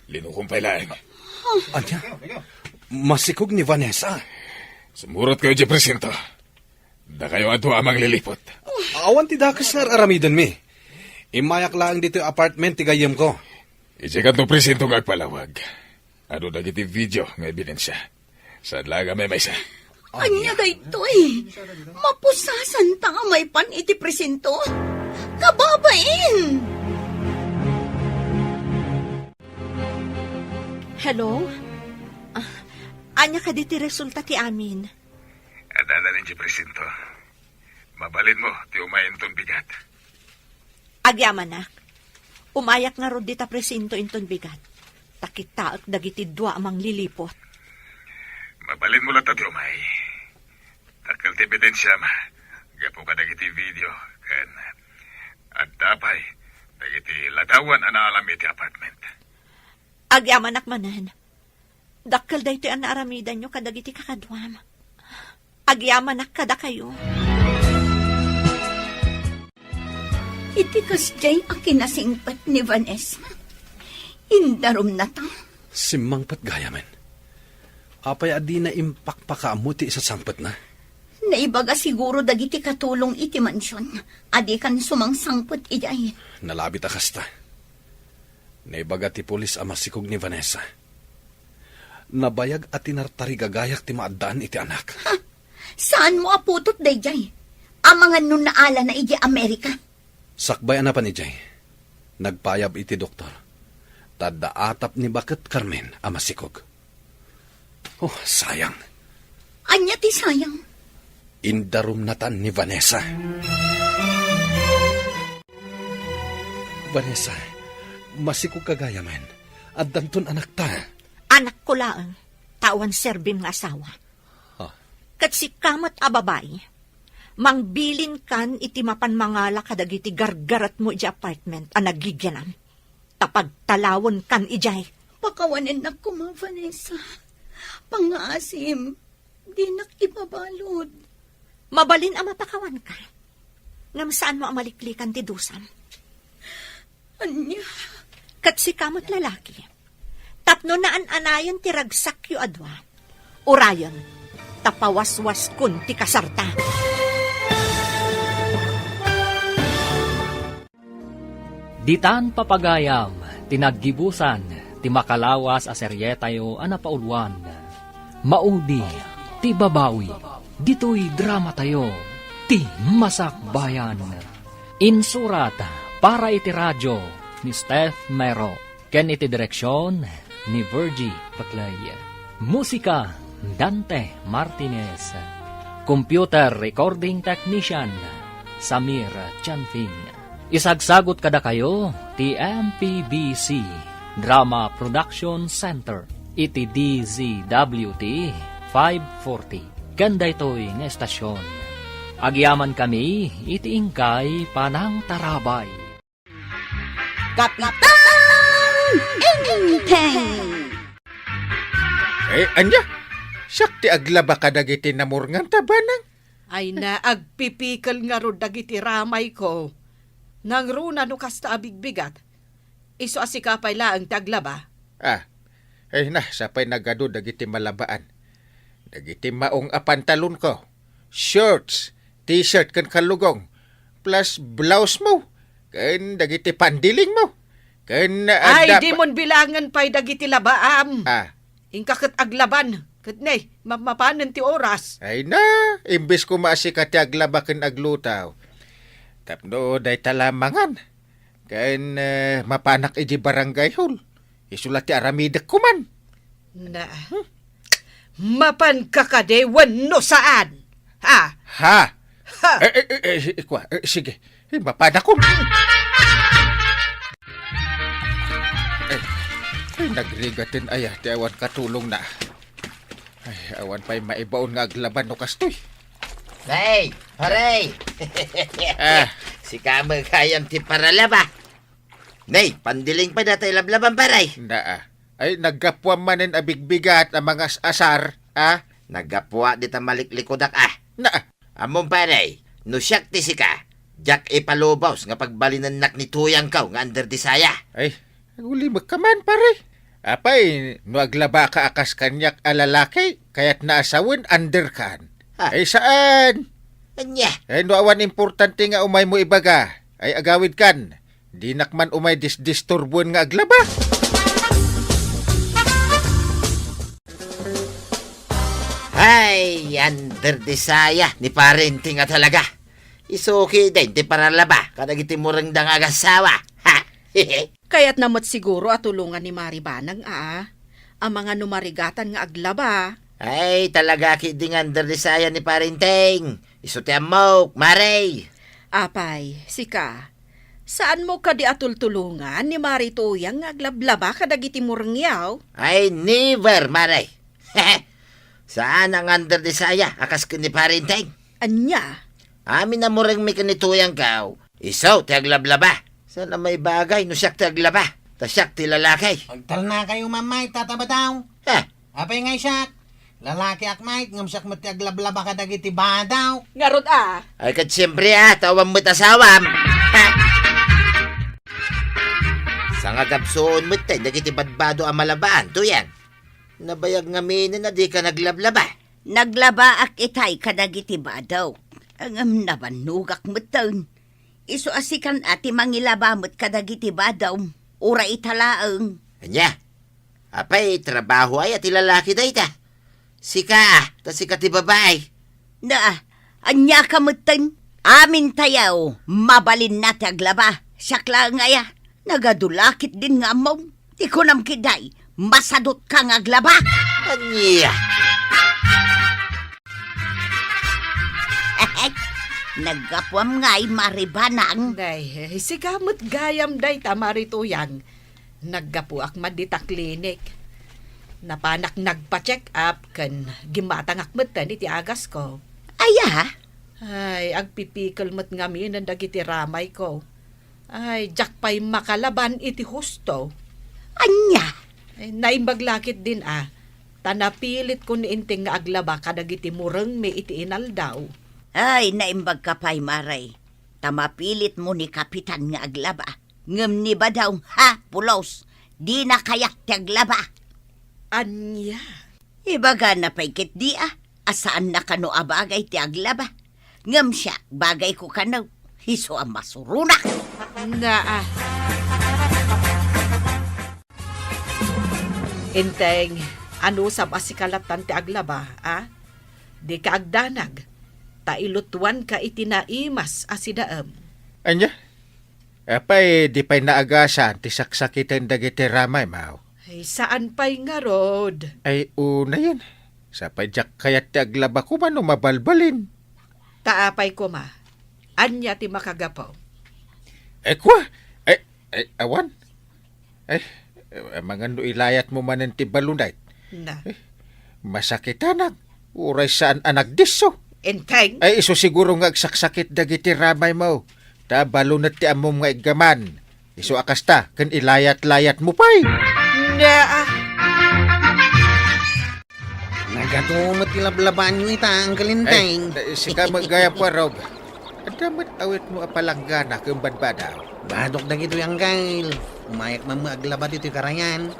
Linukom pay laeng. Ania? Masikog ni Vanessa? Sumuratkayo idiay presinto. Dakayo a dua a mangliliput. Awan ti dakes nga ar-aramidenmi. Immayak laeng ditoy apartment ti gayyemko. Idiay kanto presinto nga agpalawag. Adu dagiti video nga ebidensia. Saan laeng a maymaysa? Ania daytoy? Mapusasanta a maipan iti presinto? Kababain! Hello? Ah, ania kadi ti resulta ti amin? Adda iti presinto. Mabalinmo ti umay inton bigat. Agyamanak. Umayak ngarud dita presinto inton bigat. Ta kitaek dagiti dua a mangliliput. Mabalinmo latta ti umay. Dakkel ti ebidensiam gapu kadagiti video ken adda pay dagiti ladawan a naalam iti apartment. Agyamanak manen. Dakkel daytoy a naaramidanyo kadagiti kakaduam. Agyamanak kadakayo. Iti kasdiay a kinasingpet ni Vanessa, indarumnata. Simmangpet gayamen. Apay a dina impakpakaammo ti isasangpetna? Naibaga siguro dagiti katulong iti mansion a dikan sumangsangpet idiay. Nalabit a kasta. Naibaga ti pulis a masikog ni Vanessa. Nabayag a tinartarigagayat ti maaddaan iti anak. Ha? Saanmo a putot daydiay? Amangan no naalana idiay Amerika? Sakbay a napan idiay, nagpayab iti doktor. Ta adda atap ni baket Carmen a masikog. Oh, sayang. Ania ti sayang? Indarumnatan ni Vanessa. Vanessa, masikog ka gayamen. Addanton anakta. Anakko laeng, ta awan serbim nga asawa. Ha? Ket sika met a babai, mangbilinkan iti mapan mangala kadagiti gargaretmo iti apartment a nagigianam. Ta pagtalawenkan idiay. Pakawanennak koma, Vanessa. Pangngaasim, dinak ibabalud. Mabalin a mapakawanka. Ngem saanmo a maliklikan ti dusam. Ania? Ket sika met lalaki. Tapno naan-anayon ti ragsakyo a dua. Urayon, ta pawaswaskon ti kasarta. Ditan papagayam ti naggibusan ti makalawas a serietayo a napauluan, Maudi ti Babawi. Ditoy dramatayo, Ti Masakbayan. Insurat para iti radio ni Steph Mero. Ken iti direksion ni Virgie Paclay. Musika, Dante Martinez. Computer recording technician, Samir Chanfing. Isagsagut kadakayo ti M P B C Drama Production Center iti D Z W T five forty. Ken daytoy nga estasion, agyamankami iti inkay panangtarabay. Kapitan Enteng! Eh, ania? Siak ti aglaba kadagiti namurngan ta banang? Ay na, agpipikel ngarud dagiti ramayko. Nangruna no kasta a bigbigat. Isu a sika pay laeng ti aglaba. Ah, ay na, sapay nagadu dagiti malabaan. Dagiti maong a pantalonko, shorts, t-shirt ken kallugong, plus blouse mo, ken dagiti pandilingmo, ken Ay, adda di pa- mon bilangen pay dagiti labaam. Ah. Inka ket aglaban, ket ne, ma-, mapanen ti oras. Ay na, imbes koma a sika ti aglaba ken aglutaw. Tapno dayta la mangan, ken, eh, mapanak iti barangay hall. Isu la ti aramidek koman. Na, mapanka kadi wenno saan? Ha? Ha? Ha? Eh, eh, eh, eh, ikua, eh, sige. Eh, mapanakon. Eh, ay, nagrigaten aya ti awan katulongna. Ay, awan pay maibaon nga aglaban no kastoy. Hey, pare! Ah. Sika met gayam ti paralaba. Nay, pandiling pay data ilablaban, pare. Naa. Ay, naggapuam manen a bigbigat a mangas-asar, ah? Naggapuak dita maliklikudak, ah. Naa. Ammom, pare, no siak ti sika, diak ipalubos nga pagbalinennak ni tuyangko nga under ti saya. Ay, agulimek ka man, pare. Apay, no aglabaka a kas kaniak a lalaki, kayatna a sawen, under kan. Ha? Ay, saan? Ania? Ay, no awan importante nga umaymo ibaga, ay agawidkan. Dinak man umay disdisturbuen nga aglaba. Hay, under the saya ni Pare Enteng a talaga. Isu ketdin ti paralaba kadagiti murengda nga agassawa. Ha! Kayatna met siguro a tulongan ni Mari Banang, a, a mangano marigatan nga aglaba. Ay, talaga ketdi nga under the saya ni Pare Enteng. Isu ti ammok, Mari. Apay, sika, saanmo kadi a tultulongan ni Mari Tuyang nga aglablaba kadagiti murengyo? Ay, never, Mari. Saan nga under the saya a kas ken ni Pare Enteng. Ania? Amin a murengmi ken ni Tuyangko, isu ti aglablaba. Saan a maibagay no siak ti aglaba, ta siak ti lalaki. Agtalnakayo, Mama, Tata Badaw. Ha? Apay ngay siak? Lalakiak met, ngem siak met ti aglablaba kadagiti badaw. Ngarud a? Ay, ket siempre a, ta awan met asawam. Sangagapsuon met tay dagiti badbado a malabaan, Tuyang. Nabayag ngaminen a dika naglablaba. Naglabaak itay kadagiti badaw. Ngem nabannogak metten. Isu a sikan a ti mangilaba met kadagiti badaw. Uray ita laeng. Ania? Apay, trabaho aya ti lalaki dayta? Sika, ta sika ti babai. Na, ania ka metten? Amin tayo, mabalinna ti aglaba. Siak laeng aya. Nagadu la ketdin nga ammom. Ti kunam ketdi, masadutka nga aglaba. Ania? Naggapuam ngay, Mari Banang. Nay, sika met gayam dayta, Mari Tuyang. Naggapuak man dita klinik. Napanak nagpa-check up ken gimmatangak metten iti agasko. Aya? Ay, agpipikel met ngaminen dagiti ramayko. Ay, diak pay makalaban iti husto. Ania? Ay, naimbag la ketdin a, ta napilitko ni Enteng nga aglaba kadagiti murengmi iti inaldaw. Ay, naimbagka pay, Mari. Ta mapilitmo ni Kapitan nga aglaba. Ngem ni Badaw, ha, pulos, dina kayat ti aglaba. Ania? Ibagana pay ketdi a, a saanna kano a bagay ti aglaba. Ngem siak, bagayko kano, isu a masuronak. Naa. Enteng, anusam a sika lattan ti aglaba, a? Dika agdanag, ta ilutuanka iti naimas a sinaem. Ania? Apay, di pay naagasan ti saksakiten dagiti ramaymo? Ay, saan pay ngarud? Ay, unayen. Sapay diak kayat ti aglaba koma no mabalbalin. Ta apay koma? Ania ti makagapu? Ay, kua? Ay, ay, awan. Ay, amangan no ilayatmo manen ti balunay. Na. Eh, masakitanak. Uray saan a nagdisso. Enteng? Ay, isu siguro nga agsaksakit dagiti ramaymo. Ta balunet ti ammom nga iggaman. Isu a kasta, ken ilayat-layatmo pay. Na, ah. Nagadu met ti lablabaanyo ita, Uncle Enteng. Ay, sika met gayam, Warog. Adda met awitmo a palanggana ken badbada. Badok dagitoy, Uncle. Umayak man met aglaba ditoy karayan.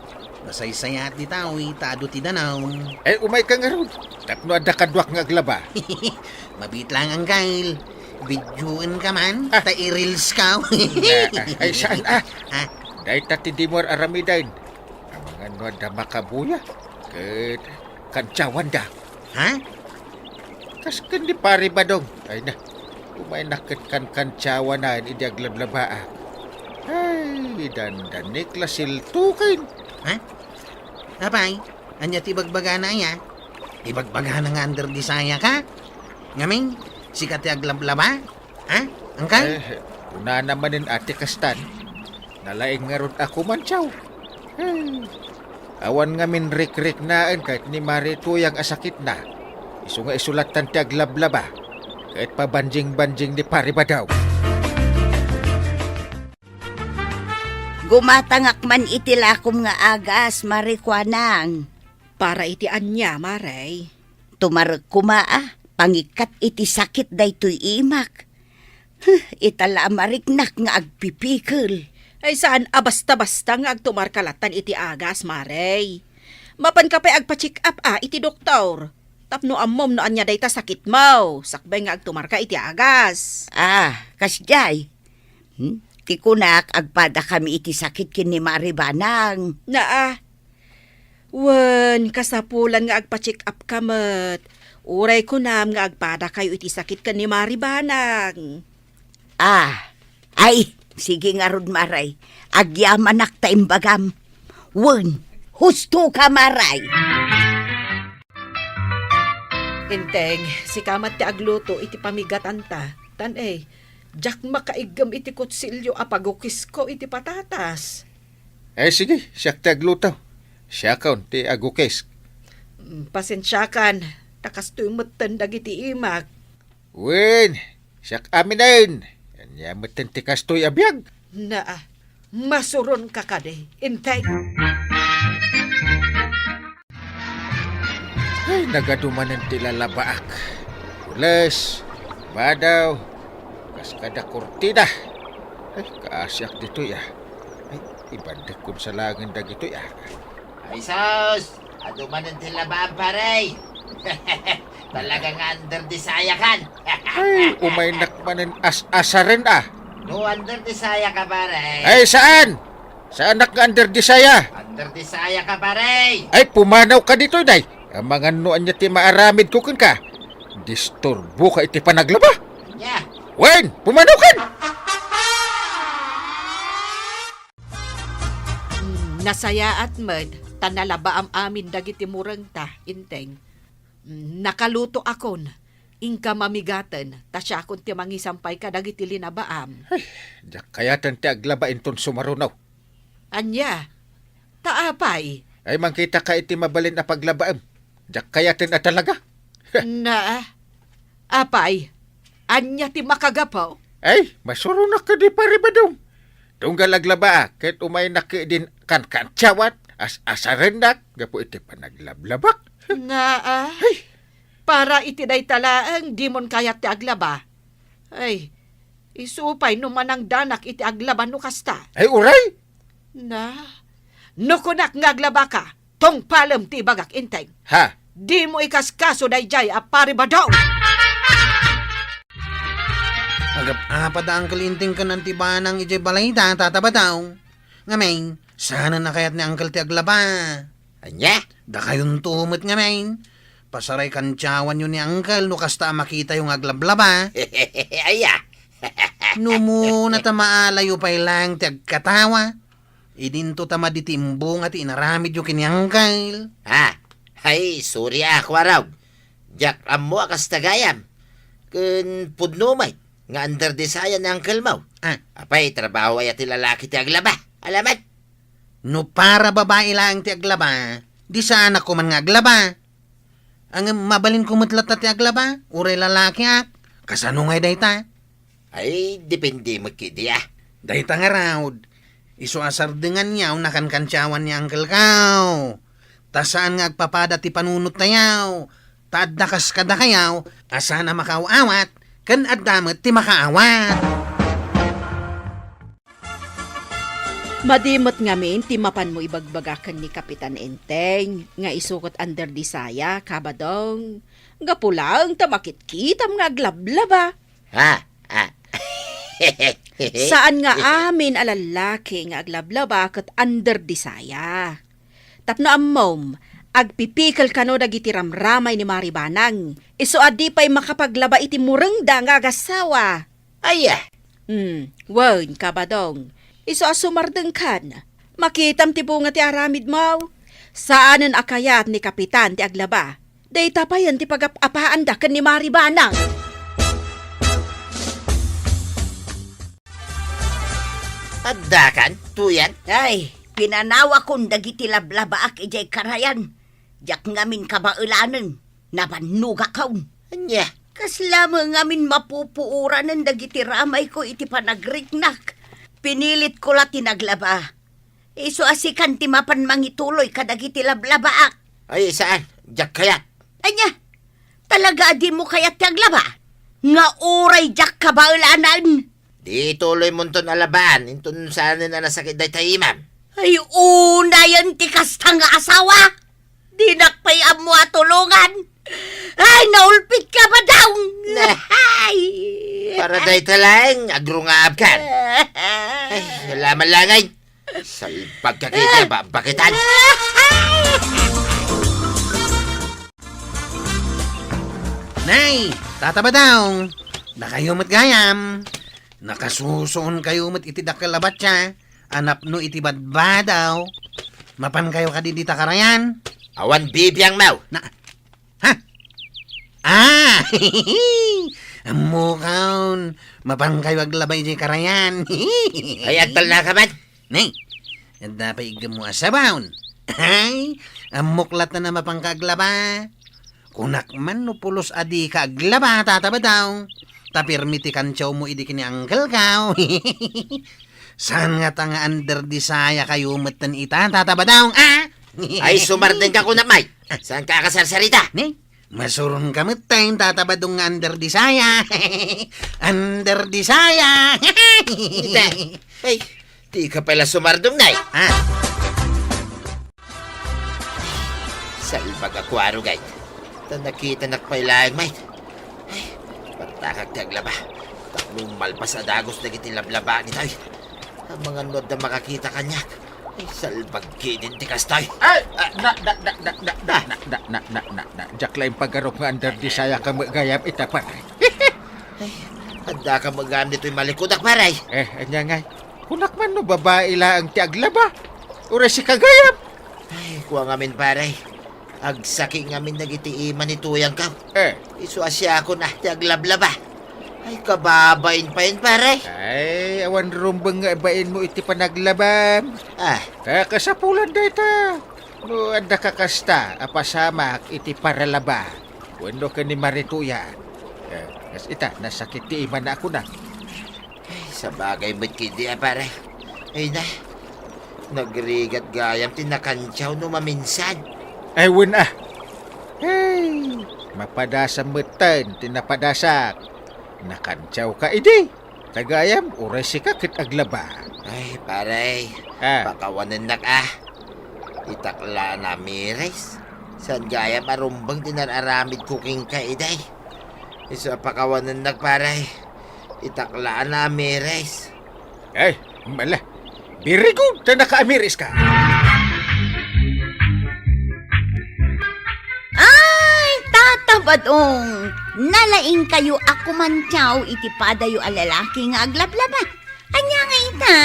Masaysayaat ditoy, ta adu ti danum. Ay, umayka ngarud. Tapno adda kaduak nga aglaba. Mabiit laeng, Uncle. Videoenka man, ah, ta i-reels ka. Na, ay, saan, ah? Ha? Dayta ti dimo ar-aramiden. Amangan no adda makabuya ket kantiawanda. Ha? Kas ken ni Pare Badong. Ay na, umaynak ket kankantiawanan idi aglablabaak. Ay, dandanik la siltukin. Ha? Apay, ania ti ibagbagana aya? Ibagbagana nga under the saya ka? Ngamin, sika ti aglablaba? Ha, Uncle? Eh, kunana manen a ti kastan. Nalaing ngarud a kumantiaw. Ay, awan ngamin rikriknaen ket ni Mari Tuyang a sakitna. Isu nga isu lattan ti aglablaba. Ket pabanjing-banjing ni Pare Badaw. Gumatangak man iti lakom nga agas, Mari Kuanang. Para iti ania, Mari? Tumarek koma a pangikkat iti sakit daytoy imak. Huh, ita la a mariknak nga agpipikel. Ay, saan a basta-basta nga agtumarka lattan iti agas, Mari. Mapanka pay agpa-check up a iti doktor. Tapno ammom no ania dayta sakitmo, sakbay nga agtumarka iti agas. Ah, kasdiay. Hmm? Ti kunak, agpadakami iti sakit ken ni Mari Banang. Naa. Wen, kasapulan nga agpa-check up ka met. Uray kunam nga agpadakayo iti sakit ken ni Mari Banang. Ah, ay, sige ngarud, Maray. Agyamanak ta imbagam. Wen, husto ka, Maray. Enteng, sika met ti agluto iti pamigatanta. Tan, eh, diak makaiggem iti kutsilio a pagukisko iti patatas. Eh, sige, siak ti agluto. Siakon ti agukis. Mm, pasensiakan, ta kastoy metten dagiti imak. Wen, siak aminen. Ania metten ti kastoy a biag? Naa, masuronka kadi, Enteng. Ay, nagadu manen ti lalabaak. Pules, badaw, kas kada kurtina. Ay, kaasiak ditoy, ah. Ay, ibandekkon sa laengen dagitoy, ah. Ay, sus! Adu manen ti labaam, pare! Talaga nga under the saya kan. Ay, umaynak manen as-asaren, ah. No under the saya ka, pare. Ay, saan? Saanak nga under the saya? Under the saya ka, pare. Ay, pumanaw ka ditoy, day. Amangan no ania ti maaramid ko kenka. Disturbo ka iti panaglaba. Ania? Wen, pumanaw kan! Mm, nasayaat met, ta nalabaam amin dagiti murengta, Enteng. Mm, nakaluto akon, inka mamigaten, ta siakon ti mangisampay kadagiti linabaam. Ay, diak kayaten ti aglaba inton sumaruno. Ania? Ta apay? Ay, mangkita ka iti mabalin a paglabaem. Diak kayaten a talaga. Na, apay? Ania ti makagapu? Ay, masuronak kadi, Pare Badong. Tunggal aglabaak, ket umaynak idin kankantiawan, as-asarennak, gapu iti panaglablabak. Naa, ay, para iti dayta laeng, dimon kayat ti aglaba. Ay, isu pay no manangdanak iti aglaba no kasta. Ay, uray! Na, no kunak nga aglabaka, tungpalem ti ibagak, Enteng. Ha? Dimo ikaskaso daydiay a Pare Badong! Agap-apa da Uncle Enteng ken Auntie Banang idiay balayda, Tata Badong. Ngamin, saanen a kayat ni Uncle ti aglaba. Ania? Dakayonto met ngamin. Pasaray kantiawanyo ni Uncle no kasta a makitayo nga aglablaba. Aya? No umuna ta maalayo pay laeng ti agkatawa, idinto ta madi ti imbunga ti inaramidyo ken ni Uncle. Ha? Ay, sorry a, Kuarog. Diak ammo a kasta gayam. Ken pudno met nga under the saya ni Uncle mo. Ah. Apay, trabaho aya ti lalaki ti aglaba? Alamet? No para babai laeng ti aglaba, di saanak koma nga aglaba. Ngem mabalinko met latta ti aglaba, uray lalakiak. Kasano ngay dayta? Ay, depende met kadi, ah. Dayta ngarud, isu a sardenganyo a nakankantiawan ni Uncle ko. Ta saan nga agpapada ti panunottayo, ta adda kas kadakayo a saan a makaaw-awat, ken adda met ti makaawat. Madi met ngamin ti mapanmo ibagbaga ken ni Kapitan Enteng nga isu ket under the saya, Kabadong. Gapu laeng ta makitkitam nga aglablaba. Ha? Ah. Saan nga amin a lallaki nga aglablaba ket under the saya. Tapno ammom, agpipikel kano dagiti ramramay ni Mari Banang. Isu a di pay makapaglaba iti murengda nga agasawa. Aya? Hmm, wen, Kabadong. Isu a sumardengkan. Makitam ti bunga ti aramidmo. Saanen a kayat ni Kapitan ti aglaba. Dayta payen ti pagap-apaanda ken ni Mari Banang. Addakan, tuyan? Ay, pinanawakon dagiti lablabaak idiay karayan. Diak ngamin kabaelanen. Nabannogakon. Ania? Kasla met ngamin mapupuoranen dagiti ramayko iti panagriknak. Pinilitko la ti naglaba. Isu a sikan ti mapan mangituloy kadagiti lablabaak. Ay, saan? Diak kayat. Ania? Talaga a dimo kayat ti aglaba? Nga uray diak kabaelanen? Di ituloymonton a labaan, inton saanen a nasakit dayta imam. Ay, unayen ti kasta nga asawa! Dinak pay ammo a tulongan! Ay, naulpitka, Badaw! Nah. Ay! Para dayta laeng, agrungaabkan. Ay, alaman langay. Salbag ka kaya, ba-, bakitan. Nay, Tata Badaw, dakayo met gayam. Nakasusuon kayo met iti dakkel a batsa, a napno iti badbadaw. Mapan kayo kadi dita karayan? Awan bibiang, maw. Na, ha? Ah! Ammokon, mapan kayo aglaba iti karayan. Ay, agtalna ka man. Nay, adda pay iggemmo a sabaon. Ay, ammok latta a mapanka aglaba. Kunak man no pulos a dika aglaba, Tata Badaw. Ta pirmi ti kantiawmo idi ken ni uncle-ko. Saan ngata nga under the saya kayo metten ita, Tata Badaw, a? Ay, sumardeng ka kunak, May. Saan ka akasarsarita? Ni? Masuron ka metten, Tata Badong, nga under the saya. Under the saya. Ita. Ay, di ka pala sumardong, Nay. Ah. Salbag a kuarog, ay. Ta nakitanak pay laeng, May. Ay, partakak ti aglaba. Tapno malpas a dagus dagiti lablaba ditoy. Amangan no adda makakita kaniak. Ay, salbag ketdin ti kastoy. Ay, na, na, na, na, na, na, na, na, na, na, na, na, na. Diak la impagarup nga under the saya ka met gayam ita, pare. Ay, adda ka met gayam ditoy malikudak, pare. Eh, ania ngay? Kunak man no babai laeng ti aglaba. Uray sika gayam. Ay, kua ngamin, pare. Agsaki ngamin dagiti ima ni tuyangko. Eh. Isu a siakon a ti aglablaba. Ay, kababain payen, pare. Ay, awan rumbeng nga ibainmo iti panaglabam. Ah. Kakasapulan dayta. No adda ka kasta a pasamak iti paralaba wenno ken ni Marituyan. Eh, kas ita, nasakit ti imana a kuna. Ay, sabagay met ketdi a, pare. Ay na, nagrigat gayam ti nakantiaw no maminsan. Ay, wen a. Ay, mapadasam metten ti napadasak. Nakantiaw ka idi. Ta gayam, uray sika ket aglaba. Ay, pare. Ah. Pakawanennak a. Itak la a namiris. Saan gayam a rumbeng ti nararamidko kenka idi. Isu a pakawanennak, pare. Itak la a namiris. Ay, mala. Very good, ta nakaamiris ka. Ay, Tata Badong, nalaingkayo a kumantiaw iti padayo a lalaki nga aglablaba. Ania nga ita,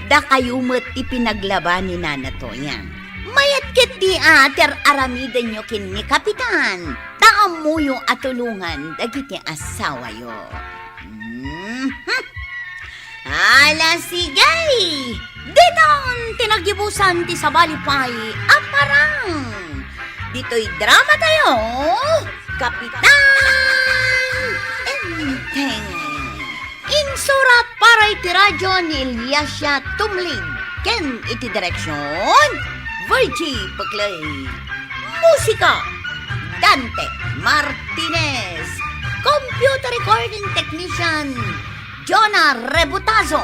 dakayo met ti pinaglaba ni Nana Toyang. Mayat ketdi a ti ar-aramidenyo ken ni Kapitan, ta ammoyo a tulongan dagiti asawayo. Mhm. Ala, sige! Ditan ti naggibusan ti sabali pay a parang. Ditoy drama tayo, Kapitan Enteng. Insurat para iti radyo ni Eliasia Tumlid ken iti direksyon, Virgie Peclay. Musika, Dante Martinez. Computer recording technician, Jonah Rebutazo.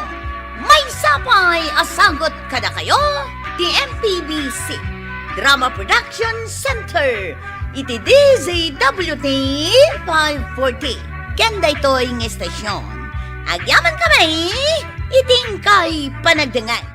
Maysa pay a sagut kadakayo ti M P B C Drama Production Center iti D Z W T five forty. Ken daytoy nga estasyon, agyaman kami iti inkay panagdengngeg.